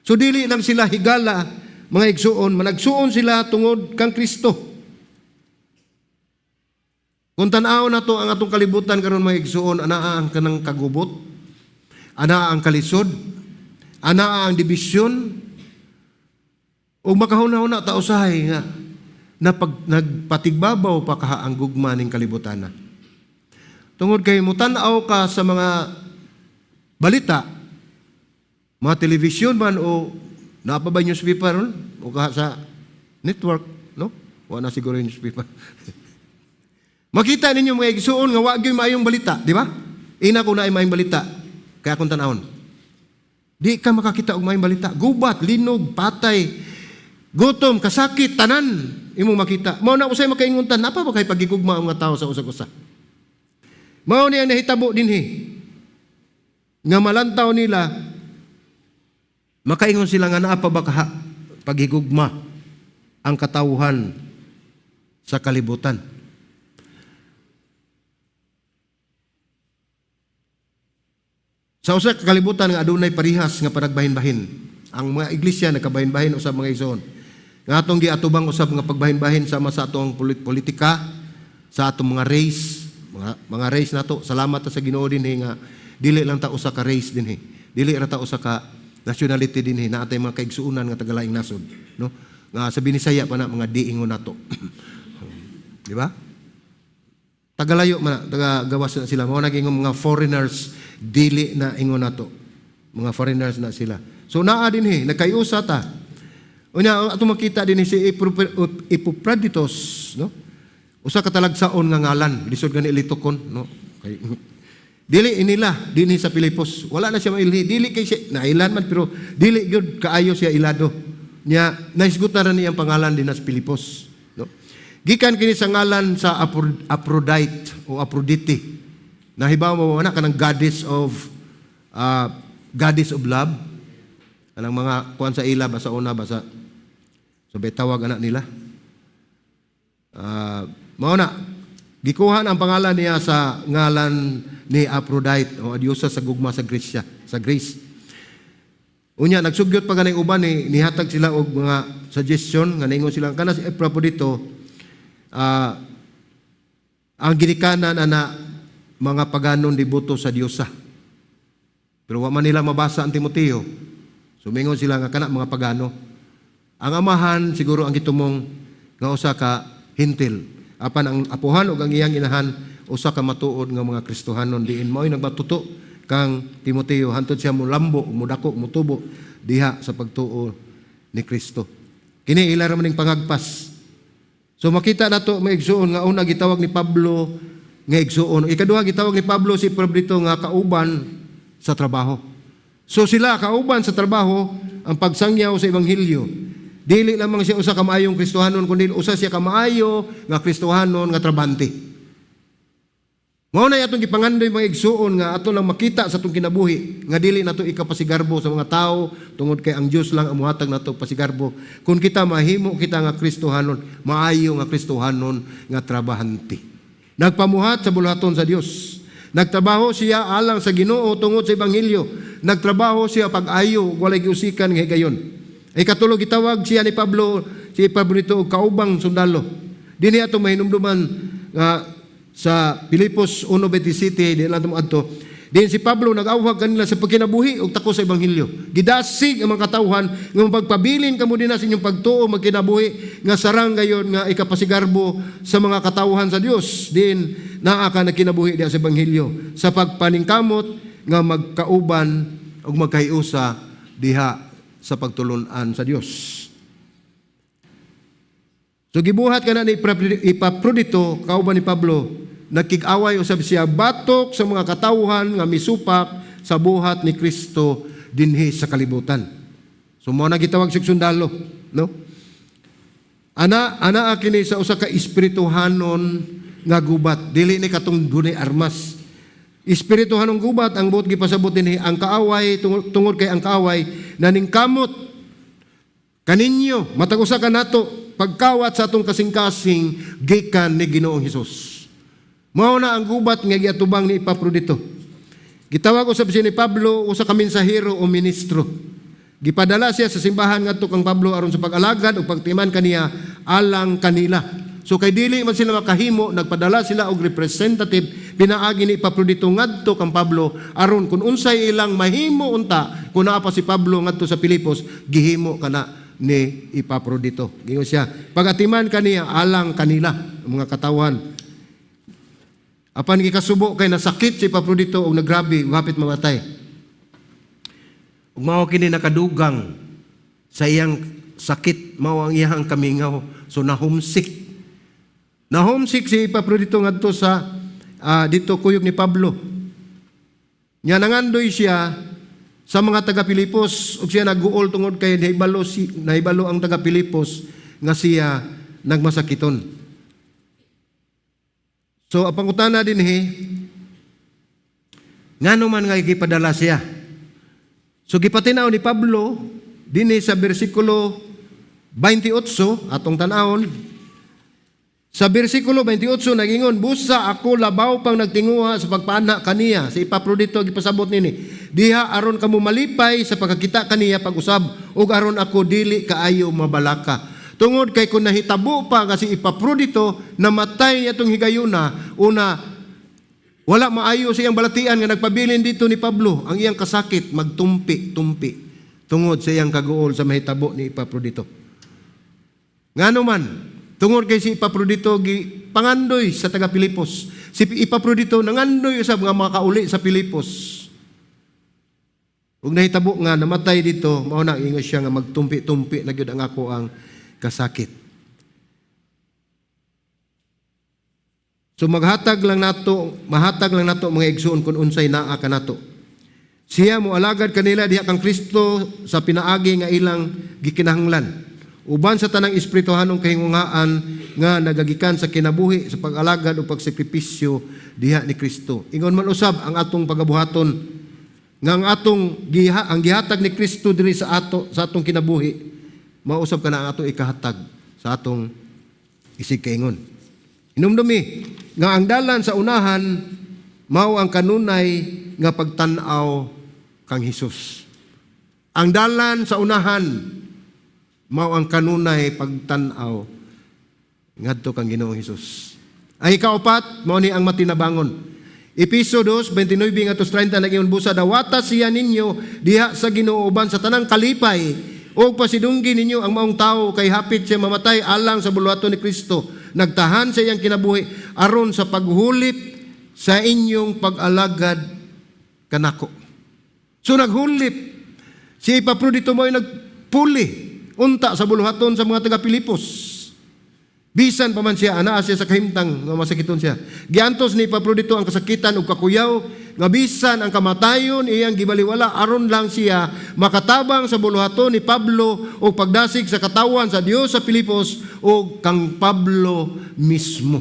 So dili lang sila higala, mga igsuon, managsuon sila tungod kang Kristo. Kung tan-aw nato ang atong kalibutan karon, mga igsuon, anaa ang kanang kagubot, anaa ang kalisod, anaa ang dibisyon, ug makahuna-huna ta usahay nga nagpatigbabaw pa kaha ang gugma ning kalibutana. Tungod kay mutan-aw ka sa mga balita, mga telebisyon man o naa pa ba newspaper ron? O kaha sa network, no? Wa na siguro yung newspaper. Makita ninyo, mga igsuon, nga wa gyud maayong balita, di ba? Ina ko na ay maayong balita, kaya akong tan-awon. Di ka makakita og maayong balita. Gubat, linog, patay, gutom, kasakit, tanan imong makita. Mao na usay makaingon ta, naa pa ba kay pagigugma ang mga tao sa usag-usa? Mao ni ang nahitabo dinhi. Nga malantaw nila, makaingon sila nga naa pa ba kaha paghigugma ang katawhan sa kalibutan? Sa usa ka kalibutan nga adunay parihas nga panagbahin-bahin. Ang mga iglesia nagkabahin-bahin usab, mga igsoon. Nga atong giatubang usab nga pagbahin-bahin sama sa atong politika, sa atong mga race, mga race nato. Salamat ta sa Ginoo dinhi nga dili lang ta usa ka race dinhi. Dili ra ta usa ka nationality dinhi, naa tay mga kaigsuonan nga taga-laing nasod, no? Nga sa Binisaya pa na mga diingon nato. Di ba? Tagalayo man na, taga gawas na sila. Mao naging mga foreigners, dili na ingon nato. Mga foreigners na sila. So naa dinhi, nagkayusa ta. Unya ato makita dinhi si Epaphroditus, no? Usa ka talagsaon nga ngalan, lisod gani litokon, no? Kay dili inila dinhi sa Pilipos. Wala na siya mailhi, dili kay siya nailan man pero dili gyud kaayo siya ilado. Nya nahisgutan ra niyang pangalan din sa Pilipos, no? Gikan kini sa ngalan sa Aphrodite o Aphrodite. Nahibaw mo na kanang goddess of love. Anang mga kuan sa ila ba sa una ba sa so bay tawag anak nila. Mao na gikuha ang pangalan niya sa ngalan ni Aphrodite o diyosa sa gugma sa Gresya, sa Greece. Unya nagsugyot pa ganing uban ni nihatag sila og mga suggestion nga ningon sila kana si Epaphrodito, ang ginikanan ana mga paganon deboto sa diyosa. Pero wa man nila mabasa ang Timoteo. Sumingon sila nga kana mga pagano. Ang amahan siguro ang gitumong nga usa ka Hentil. Apan ang apuhan ug ang iyang inahan usa ka matuod nga mga Kristohanon diin mao'y nagmatuto kang Timoteo hantod siya mulambo, mudako, mutubo diha sa pagtuo ni Kristo. Kini ila ra man ning pangagpas. So makita nato, mga igsuon, nga una gitawag ni Pablo nga igsuon. Ikaduha, gitawag ni Pablo si Epaphroditus nga kauban sa trabaho. So sila kauban sa trabaho ang pagsangyaw sa ebanghelyo. Dili lamang siya usa ka maayong Kristohanon kundi usa siya ka maayo nga Kristohanon nga trabante. Mao na atong gipangandoy, mga igsuon, nga ato lang makita sa atong kinabuhi nga dili nato ikapasigarbo sa mga tao tungod kay ang Dios lang ang muhatag nato pasigarbo. Kung kita mahimo kita nga Kristohanon, maayo nga Kristohanon nga trabahante. Nagpamuhat sa buluhaton sa Dios. Nagtrabaho siya alang sa Ginoo tungod sa ebanghelyo. Nagtrabaho siya pag-ayo, walay giusikan nga higayon. Ikatulo, gitawag siya ni Pablo si Epaphroditus og kaubang sundalo. Dinhi ato mahinumduman nga sa Pilipos 1:27, di lang adto. Din si Pablo nag-awhag kanila sa pagkinabuhi og takos sa ebanghelyo. Gidasig ang mga katawhan nga magpabilin kamo dinha sa inyong pagtuo, magkinabuhi nga sarang gayon nga ikapasigarbo sa mga katawhan sa Dios. Din naa ka nagkinabuhi diha sa ebanghelyo sa pagpaningkamot nga magkauban ug magkahiusa diha sa pagtulun-an sa Dios. So gibuhat kana ni Epaprodito, kauban ni Pablo, nagkig-away usab siya batok sa mga katawhan nga misupak sa buhat ni Kristo dinhi sa kalibutan. So mao na gitawag sig sundalo, no? Ana ana kini sa usa ka espirituhanon nga gubat, dili ni katong dunay armas. Espirituhanong gubat ang buot gipasabot dinhi ang kaaway tungod kay ang kaaway naningkamot kaninyo matag usa kanato pagkawat sa atong kasing-kasing gikan ni Ginoong Hesus. Mao na ang gubat nga giatubang ni Epaprodito. Gitawag usab siya ni Pablo usa ka mensahero o ministro. Gipadala siya sa simbahan ngadto kang Pablo aron sa pag-alagad ug pagtiman kaniya alang kanila. So kay dili man sila makahimo, nagpadala sila og representative pinaagi ni Epaprodito ngadto kang Pablo aron kung unsay ilang mahimo unta kung naa pa si Pablo ngadto sa Pilipos, gihimo kana ni Epaprodito. Gingon siya, pagatiman kaniya alang kanila mga katawhan. Apan gikasubo kay nasakit si Epaprodito og nagrabe ug hapit mamatay. Ug mao kini nakadugang sa iyang sakit, mao ang iyang kamingaw. So na-homesick. Na-homesick si Epaprodito ngadto sa dito kuyog ni Pablo. Nya nangandoy siya sa mga taga Pilipos ug siya naguol tungod kay nahibalo ang taga Pilipos nga siya nagmasakiton. So ang pangutana dinhi, ngano man nga gipadala siya? So gipatinaw ni Pablo dinhi sa bersikulo 28 atong tan-awon. Sa bersikulo 28 nagingon, "Busa ako labaw pang nagtinguha sa pagpaana kaniya." Si Epaprodito gipasabot nini. Diha aron kamo malipay sa pagkakita kaniya pag-usab ug aron ako dili kaayo mabalaka. Tungod kay kung nahitabo pa nga si Epaprodito namatay atong higayuna, una wala maayo sa iyang balatian nga nagpabilin dito ni Pablo, ang iyang kasakit magtumpi-tumpi tungod sa iyang kaguol sa mahitabo ni Epaprodito. Ngano man, tungod kay si Epaprodito gi pangandoy sa taga Pilipos. Si Epaprodito nangandoy usab nga makauli sa Pilipos. Ug nahitabo nga namatay dito, mao na ingon siya nga magtumpi-tumpi na gyud ang ako ang kasakit. So maghatag lang nato, mahatag lang nato, mga igsuon, kung unsay naa kanato. Siya mo alagad kanila diha kang Kristo sa pinaagi nga ilang gikinahanglan. Uban sa tanang espirituhanong kahingungaan nga nagagikan sa kinabuhi sa pag-alagad o pagsakripisyo diha ni Kristo. Ingon man usab ang atong pagabuhaton nga ang atong giha, ang gihatag ni Kristo diri sa ato sa atong kinabuhi, mausab kana ang atong ikahatag sa atong isig kaingon. Hinumdumi nga ang dalan sa unahan mao ang kanunay nga pagtan-aw kang Hesus. Ang dalan sa unahan mao ang kanunay pagtan-aw ngadto kang Ginoong Hesus. Ang ikaupat, mao ni ang matinabangon. Episo 2:29 ngadto 30, nag-ingon, "Busa dawata siya ninyo diha sa Ginoo uban sa tanang kalipay ug pasidunggi ninyo ang maong tawo kay hapit siya mamatay alang sa buluhaton ni Kristo. Nagtahan sa iyang kinabuhi aron sa paghulip sa inyong pag-alagad kanako." So naghulip si Epaprodito, mo nagpuli unta sa buluhaton sa mga taga Pilipos. Bisan pa man siya, anaa siya sa kahimtang nga masakiton siya. Giantos ni Epaprodito ang kasakitan ug kakuyaw nga bisan ang kamatayon iyang gibaliwala aron lang siya makatabang sa buluhaton ni Pablo o pagdasig sa katawan sa Dios sa Pilipos o kang Pablo mismo.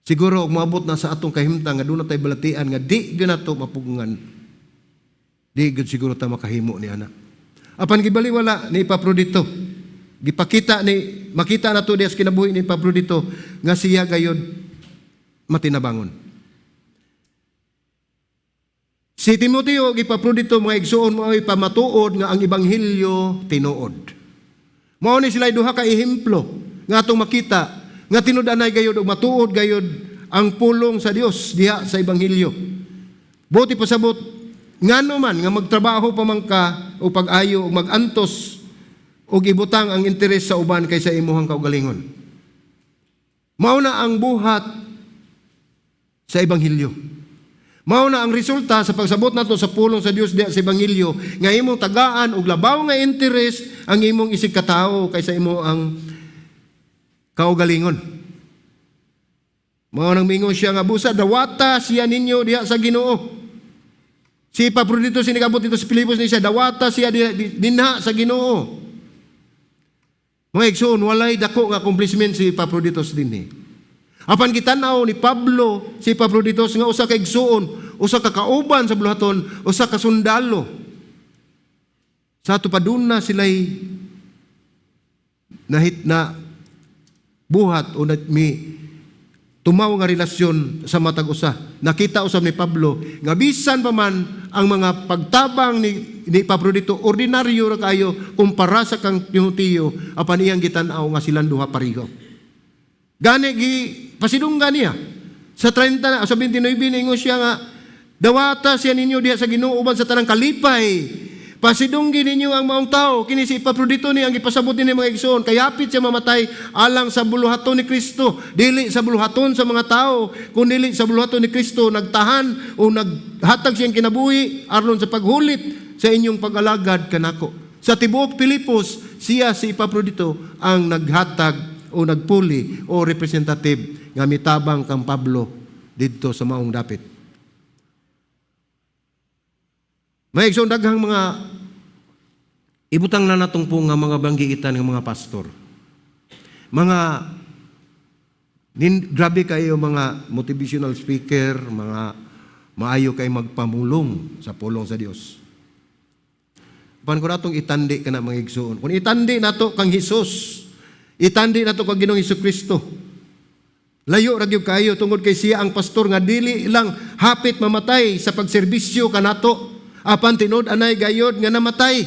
Siguro og moabot na sa atong kahimtang nga duna tay balatian nga di gyud nato mapugngan. Di gyud siguro ta makahimo ni ana. Apan gibaliwala ni Epaprodito. Gipakita ni makita nato diya sa kinabuhi ni Epaprodito nga siya gayod matinabangon. Si Timoteo ug Epaprodito, mga igsuon, mo ay pamatuod nga ang ebanghelyo tinuod. Mao ni sila duha ka ehemplo nga atong makita nga tinud-anay gayod ug matuod gayod ang pulong sa Dios diha sa ebanghelyo. Buot pasabot, ngano man nga magtrabaho pa man ka o pag-ayo ug magantos ug ibutang ang interes sa uban kaysa imuhang kaugalingon? Mao na ang buhat sa ebanghelyo. Mao na ang resulta sa pagsabot nato sa pulong sa Dios diha sa ebanghelyo nga imong tagaan og labaw nga interes ang imong isig katawo kaysa imo ang kaugalingon. Mao nang mingon siya nga busa dawata siya ninyo diha sa Ginoo. Si Epaprodito sinikabot dito sa Pilipos ni siya, dawata siya dinha sa Ginoo. Mga igsoon, walay dako nga accomplishment si Epaphroditus dinhi. Apan gitan-aw ni Pablo si Epaphroditus nga usa ka igsuon, usa ka kauban sa buluhaton, usa ka sundalo. Sa ato pa duna sila'y nahit na buhat o na, mi tumaw nga relasyon sa matag usa. Nakita usab ni Pablo nga bisan pa man ang mga pagtabang ni Epaprodito ordinaryo ra kayo kumpara sa kang Timoteo, apan iyang gitan-aw nga silang duha pareho. Gani gi pasidunggan niya. Sa 30 na, sa 29, ningon siya nga dawata siya ninyo diha sa Ginoo uban sa tanang kalipay. Pasidunggi ninyo ang maong tao. Kini si Epaprodito ni ang gipasabot ni mga igsoon. Kay hapit siya mamatay alang sa buluhaton ni Kristo. Dili sa buluhaton sa mga tao, kundi sa buluhaton ni Kristo. Nagtahan o naghatag siyang kinabuhi aron sa paghulip sa inyong pag-alagad kanako. Sa tibuok Pilipos, siya si Epaprodito ang naghatag o nagpuli o representative nga mitabang kang Pablo didto sa maong dapit. May igsoon, daghang mga ibutang na natong po nga mga banggiitan ng mga pastor. Mga grabe kayo mga motivational speaker, mga maayo kay magpamulong sa pulong sa Dios. Pan ko natong itandi ka na, mga igsoon. Kung itandi nato kang Hesus, itandi nato kang Ginoong Kristo. Layo ra gyud kaayo tungod kay siya ang pastor nga dili lang hapit mamatay sa pagserbisyo kanato, apan tinud anay gayod nga namatay.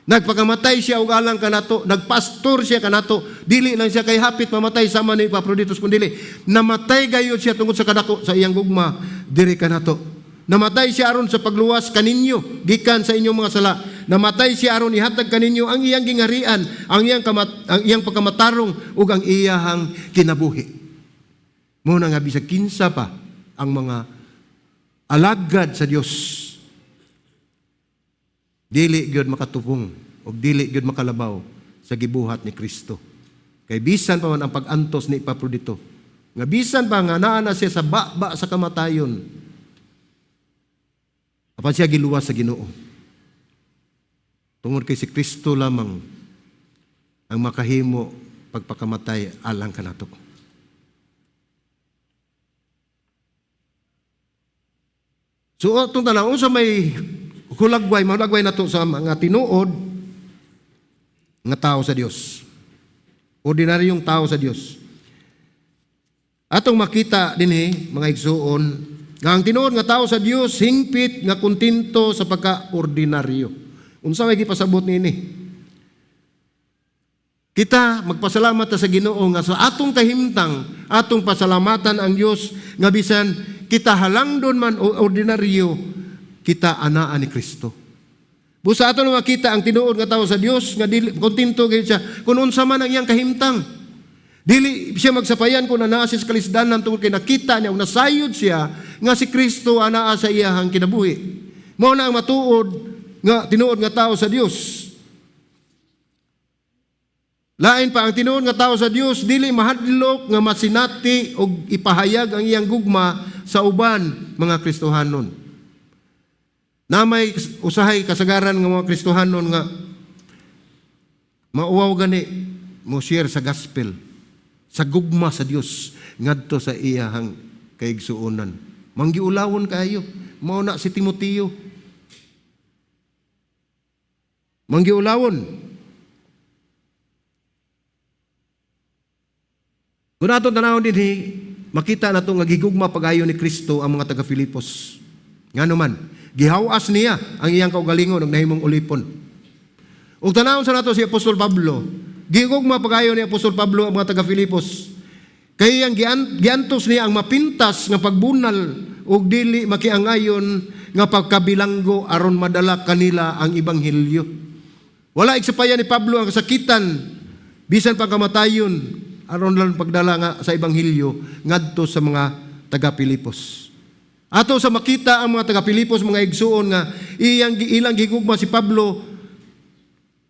Nagpakamatay siya og alang kanato, nagpastor siya kanato. Dili lang siya kay hapit mamatay sama ni Epaphroditus, kun dili namatay gayod siya tungod sa kadako sa iyang gugma diri kanato. Namatay siya aron sa pagluwas kaninyo gikan sa inyong mga sala. Namatay siya aron ihatag kaninyo ang iyang gingarian, ang iyang pagkamatarong ug ang iyahang kinabuhi. Mao na nga bisag kinsa pa ang mga alagad sa Dios, dili gyud makatupong og dili gyud makalabaw sa gibuhat ni Kristo. Kay bisan pa man ang pag-antos ni Epaprodito, nga bisan pa nga naa na siya sa baba sa kamatayon, apan siya giluwas sa Ginoo. Tungod kay si Kristo lamang ang makahimo pagpakamatay alang kanato. So atong tan-awon sa may hulagway, mahulagway nato sa mga tinuod nga tao sa Dios. Ordinaryong tao sa Dios. Atong makita dinhi, mga igsuon, nga ang tinuod nga tao sa Dios hingpit nga kontento sa pagka-ordinaryo. Unsa may gipasabot niini? Kita magpasalamat ta sa Ginoo nga sa atong kahimtang, atong pasalamatan ang Dios nga bisan kita halangdon man o ordinaryo, kita anaa ni Kristo. Busa ato na makita ang tinuod nga tawo sa Dios nga dili kontento gyud siya kung unsa man ang iyang kahimtang. Dili siya magsapayan kung anaa siya sa kalisdanan tungod kay nakita niya o nasayod siya nga si Kristo anaa sa iyahang kinabuhi. Mao na ang matuod nga tinuod nga tawo sa Dios. Lain pa ang tinuod nga tawo sa Dios dili mahadlok nga masinati og ipahayag ang iyang gugma sa uban mga Kristohanon. Na may usahay kasagaran nga mga Kristohanon nga mauwaw gani mo share sa gospel, sa gugma sa Dios ngadto sa iyahang kaigsuonan. Manggiulawon kaayo. Mao na si Timoteo. Manggiulawon. Kung ato tanawon dinhi, makita nato nga gigugma pagayo ni Kristo ang mga taga Filipos. Ngano man, gihawas niya ang iyang kaugalingon ug nahimong ulipon. Ug tanawon sa nato si Apostol Pablo, gigugma pagayo ni Apostol Pablo ang mga taga Filipos. Kay iyang giantos niya ang mapintas nga pagbunal ug dili makiangayon nga pagkabilanggo aron madala kanila ang ebanghelyo. Wala igsapayan ni Pablo ang kasakitan bisan pa kamatayon aron lang pagdala nga sa ebanghelyo ngadto sa mga taga Filipos. Ato sa makita ang mga taga Filipos, mga igsuon, nga ilang gigugma si Pablo,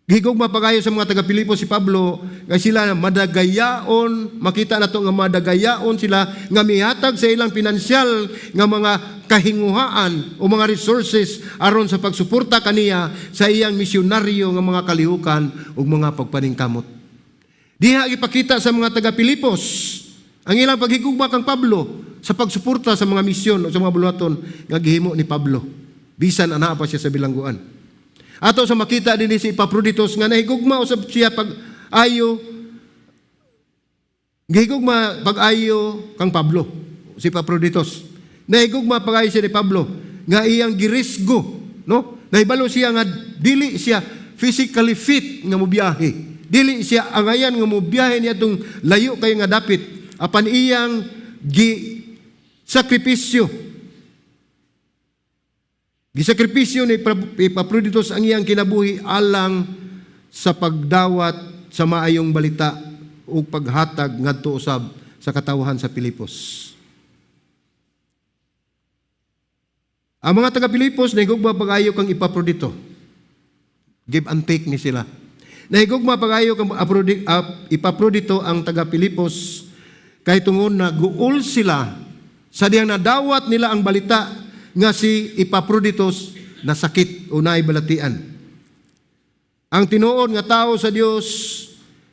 gigugma pagayo sa mga taga Filipos si Pablo, nga sila madagayaon, makita nato nga madagayaon sila nga mihatag sa ilang pinansyal nga mga kahinguhaan o mga resources aron sa pagsuporta kaniya sa iyang misyonaryo nga mga kalihukan ug mga pagpaningkamot. Diha ipakita sa mga taga Filipos ang ilang paghigugma kang Pablo sa pagsuporta sa mga misyon o sa mga buluhaton nga gihimo ni Pablo bisan anaa pa siya sa bilangguan. Ato sa makita din si Epaphroditus nga nahigugma usab siya pag-ayo, gihigugma pag-ayo kang Pablo. Si Epaphroditus nahigugma pag-ayo siya ni Pablo nga iyang girisgo, no? Nahibalo siya nga dili siya physically fit nga mobiyahe. Dili siya angayan nga mobiyahe niya atong layo kay nga dapit, apan iyang gi sakripisyo. Gisakripisyo ni Epaphroditus ang iyang kinabuhi alang sa pagdawat sa maayong balita ug paghatag ngadto usab sa katawhan sa Pilipos. Ang mga taga Pilipos nahigugma pag-ayo kang Epaprodito. Give and take ni sila. Nahigugma pag-ayo kang Epaprodito ang taga Pilipos kay tungod na guol sila sa diyang nadawat nila ang balita nga si Epaphroditus nasakit o naay balatian. Ang tinuod nga tao sa Dios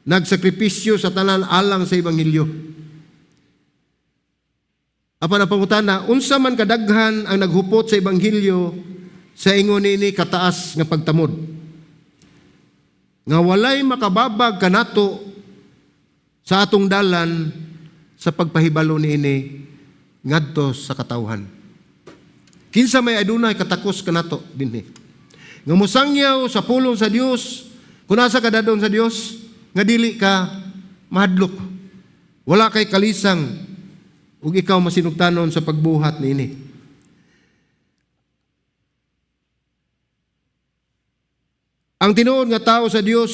nagsakripisyo sa tanan alang sa ebanghelyo. Apan ang pangutana, unsa man kadaghan ang naghupot sa ebanghelyo sa ingon nini kataas nga pagtamod? Nga walay makababag kanato sa atong dalan sa pagpahibalo niini ngadto sa katawhan. Kinsa may adunay katakos kanato dinhi nga mosangyaw sa pulong sa Dios, kung asa ka dadon sa Dios, nga dili ka mahadlok, wala kay kalisang ug ikaw masinugtanon sa pagbuhat niini? Ang tinuod nga tao sa Dios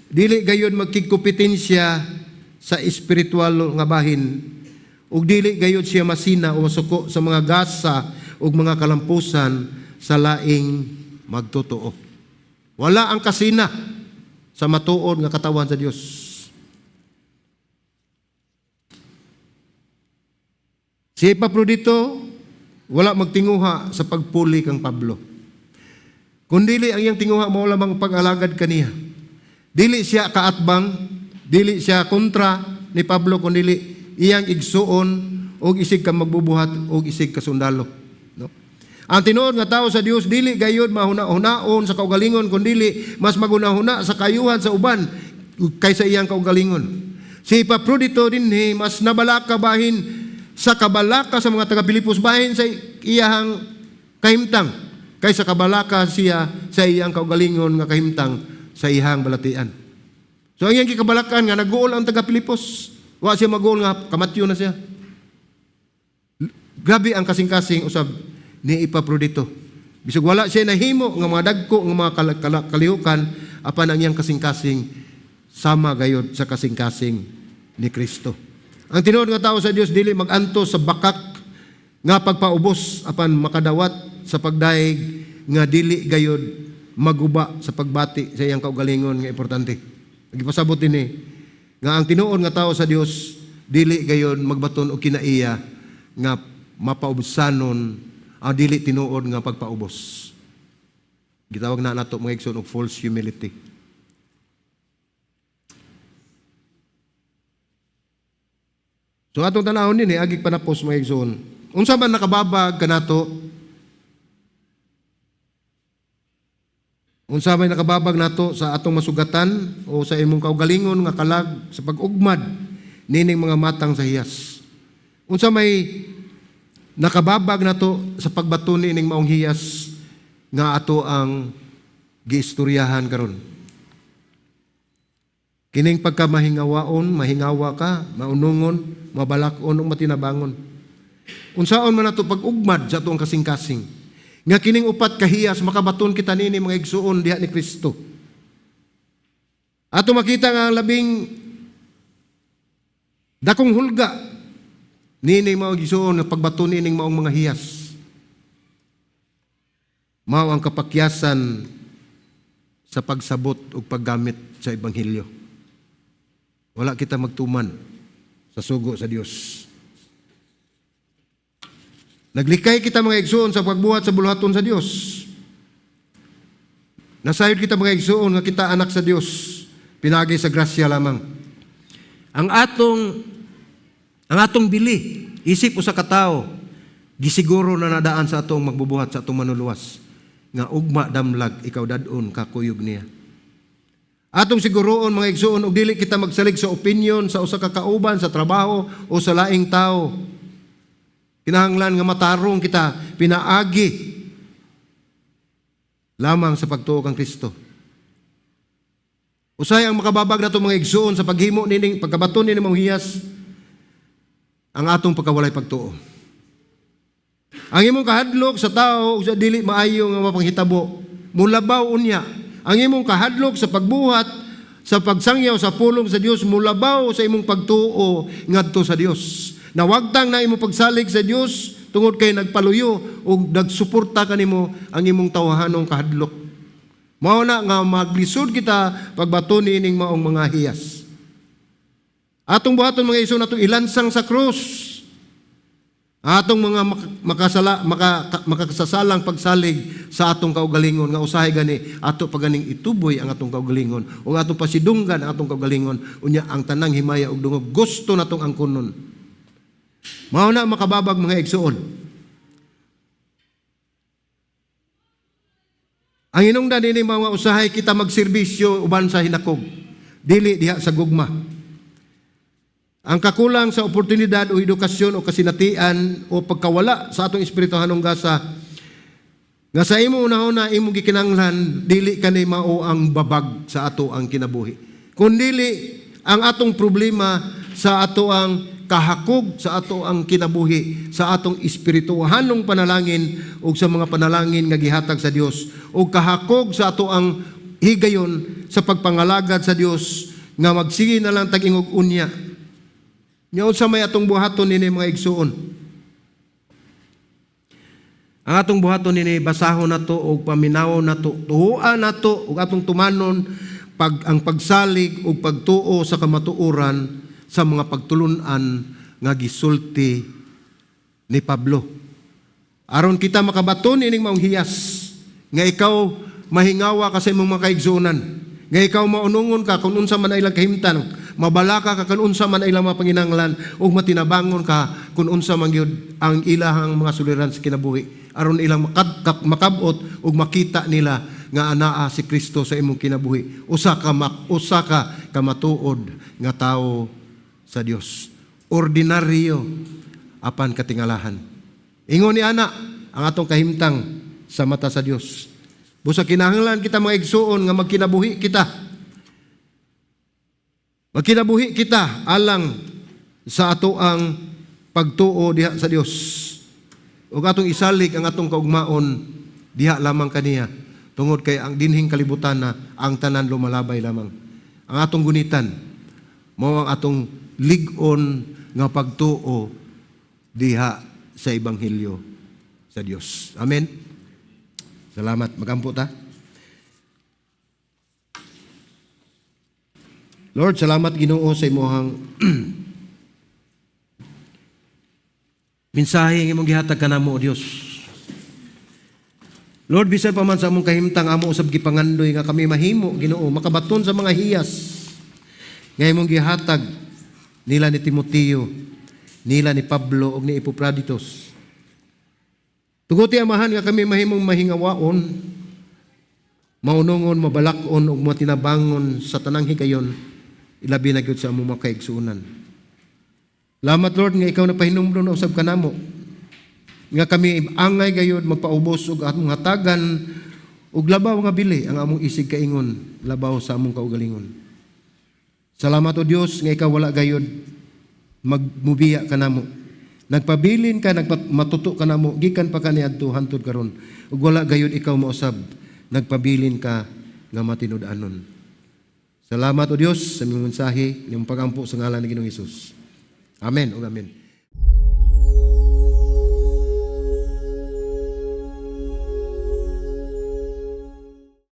dili gayud magkigkompetensya sa espiritual nga bahin ug dili gayud siya masina o masuko sa mga gasa ug mga kalampusan sa laing magtotoo. Wala ang kasina sa matuod nga katawan sa Dios. Si Epaprodito wala magtinguha sa pagpuli kang Pablo. Kung dili ang iyang tinguha mao lamang pag-alagad kaniya. Dili siya kaatbang, dili siya kontra ni Pablo, kun dili iyang igsuon og isig ka magbubuhat og isig ka sundalo. No? Ang tinuod nga tao sa Dios dili gayud mahuna-hunaon sa kaugalingon, kun dili mas magunahuna sa kayuhan sa uban kaysa iyang kaugalingon. Si Epaprodito dinhi mas nabalaka bahin sa kabalaka sa mga taga Pilipos bahin sa iyang kahimtang kaysa kabalaka siya sa iyang kaugalingon nga kahimtang sa iyang balatian. So ang iyang gikabalakan nga nag-uol ang taga Pilipos, wa siya mag-uol nga kamatyo na siya. Grabe ang kasing-kasing usab ni Epaprodito. Bisag wala siya nahimo nga mga dagko nga mga kalihukan, apan ang iyang kasing-kasing sama gayod sa kasing-kasing ni Kristo. Ang tinuod nga tao sa Dios dili mag-antos sa bakak nga pagpaubos, apan makadawat sa pagdaig nga dili gayod maguba sa pagbati sa iyang kaugalingon nga importante. Gipasabot dinhi nga ang tinuod nga tao sa Dios dili gayod magbaton og kinaiya nga mapaubsanon ang dili tinuod nga pagpaubos. Gitawag na nato, mga igsoon, og false humility. So atong tanawon dinhi agig panapos, mga igsoon. Unsa man nakababag kanato? Unsa may nakababag nato sa atong masugatan o sa imong kaugalingon nga kalag sa pag-ugmad nining mga matang sa hiyas? Unsa may nakababag nato sa pagbaton nining maong hiyas nga ato ang giistoryahan karon? Kining pagkamahingawaon, mahingawa ka, maunungon, mabalak-on ug matinabangon. Unsaon man nato pag-ugmad sa atong kasing-kasing nga kining upat ka hiyas makabaton kita nini, mga igsuon, diha ni Kristo? Ato makita nga ang labing dakong hulga nini, mga igsuon, nga pagbaton nining maong mga hiyas mao ang kapakyasan sa pagsabot ug paggamit sa ebanghelyo. Wala kita magtuman sa sugo sa Dios. Naglikay kita, mga igsuon, sa pagbuhat sa buluhaton sa Dios. Nasayod kita, mga igsuon, nga kita anak sa Dios pinaagi sa grasya lamang. Ang atong bili isip usa ka tawo gisiguro na nadaan sa atong magbubuhat, sa atong manuluwas, nga ugma damlag ikaw dad-on kakuyog niya. Atong siguroon, mga igsuon, og dili kita magsalig sa opinion sa usa ka kauban sa trabaho o sa laing tao. Kinahanglan nga matarong kita pinaagi lamang sa pagtuo kang Kristo. Usay ang makababag nato, mga igsuon, sa paghimo nining pagkabaton nining mga hiyas, ang atong pagkawalay pagtuo. Ang imong kahadlok sa tao ug sa dili maayo nga mapanghitabo mulabaw unya. Ang imong kahadlok sa pagbuhat sa pagsangyaw sa pulong sa Dios mulabaw sa imong pagtuo ngadto sa Dios. Nawagtang na imong pagsalig sa Dios tungod kay nagpaluyo ug nagsuporta kanimo ang imong tawhanong kahadlok. Mao na nga maglisod kita pagbaton niining maong mga hiyas. Atong buhaton, mga igsoon, atong ilansang sa krus atong mga makasasalang pagsalig sa atong kaugalingon nga usahay gani ato pa ganing ituboy ang atong kaugalingon ug atong pasidunggan ang atong kaugalingon, unya ang tanang himaya ug dungog gusto natong angkonon. Mao na makababag, mga igsuon. Ang hinungdan nini mga usahay kita magserbisyo uban sa hinakog, dili diha sa gugma. Ang kakulang sa oportunidad o edukasyon o kasinatian o pagkawala sa atong espirituhanong gasa nga sa imo una-una imo gikinahanglan, dili kani mao ang babag sa ato ang kinabuhi. Kun dili ang atong problema sa ato ang kahakog sa ato ang kinabuhi, sa atong espirituhanong panalangin ug sa mga panalangin nga gihatag sa Dios ug kahakog sa ato ang higayon sa pagpangalagad sa Dios nga magsige na lang tag-ingog unya. Nya unsa may atong buhaton nini, mga igsuon? Ang atong buhaton nini, basahon nato og paminawon nato, tuhuan nato ug atong tumanon ang pagsalig ug pagtuo sa kamatuoran sa mga pagtulunan nga gisulti ni Pablo. Aron kita makabaton ining maong hiyas nga ikaw mahingawa ka sa imong mga kaigsuonan, nga ikaw maunungon ka kung unsa man ang ilang kahimtang, mabalaka ka kung unsa man ang ilang mga panginahanglan, ug matinabangon ka kung unsa man gyud ang ilahang mga suliran sa kinabuhi aron ilang makabot ug makita nila nga anaa si Kristo sa imong kinabuhi, usa ka kamatuod nga tawo sa Dios, ordinaryo apan katingalahan. Ingon ni ana ang atong kahimtang sa mata sa Dios. Busa kinahanglan kita, mga igsuon, nga magkinabuhi kita. Magkinabuhi kita alang sa ato ang pagtuo diha sa Dios. Ug atong isalig ang atong kaugmaon diha lamang kaniya tungod kay ang dinhing kalibutan na ang tanan lumalabay lamang. Ang atong gunitan mao ang atong lig-on nga pagtuo diha sa ebanghelyo sa Dios. Amen. Salamat. Magampo ta. Lord, salamat, Ginoo, sa imong mensahe nga imong gihatag kanamo, O Dios. Lord, bisan pa man sa among kahimtang, amo usab gipangandoy nga kami mahimo, Ginoo, makabaton sa mga hiyas nga imong gihatag nila ni Timoteo, nila ni Pablo ug ni Epaphroditus. Tuguti, Amahan, nga kami mahimong mahingawaon, maunungon, mabalak-on ug matinabangon sa tanang higayon, ilabi na gyud sa among mga kaigsuonan. Salamat, Lord, nga ikaw na pahinumdom na usab kanamo nga kami angay gayud magpaubos ug among hatagan og labaw nga bili ang among isig kaingon labaw sa among kaugalingon. Salamat, O Dios, nga ikaw wala gayud magmubiya kanamo. Nagpabilin ka, nagmatuto kanamo gikan pa kaniadto hantod karon. Ug wala gayud ikaw mausab, nagpabilin ka nga matinud-anon. Salamat, O Dios, sa imong mensahe, imong pagampo sa ngalan ni Ginoong Hesus. Amen ug amen.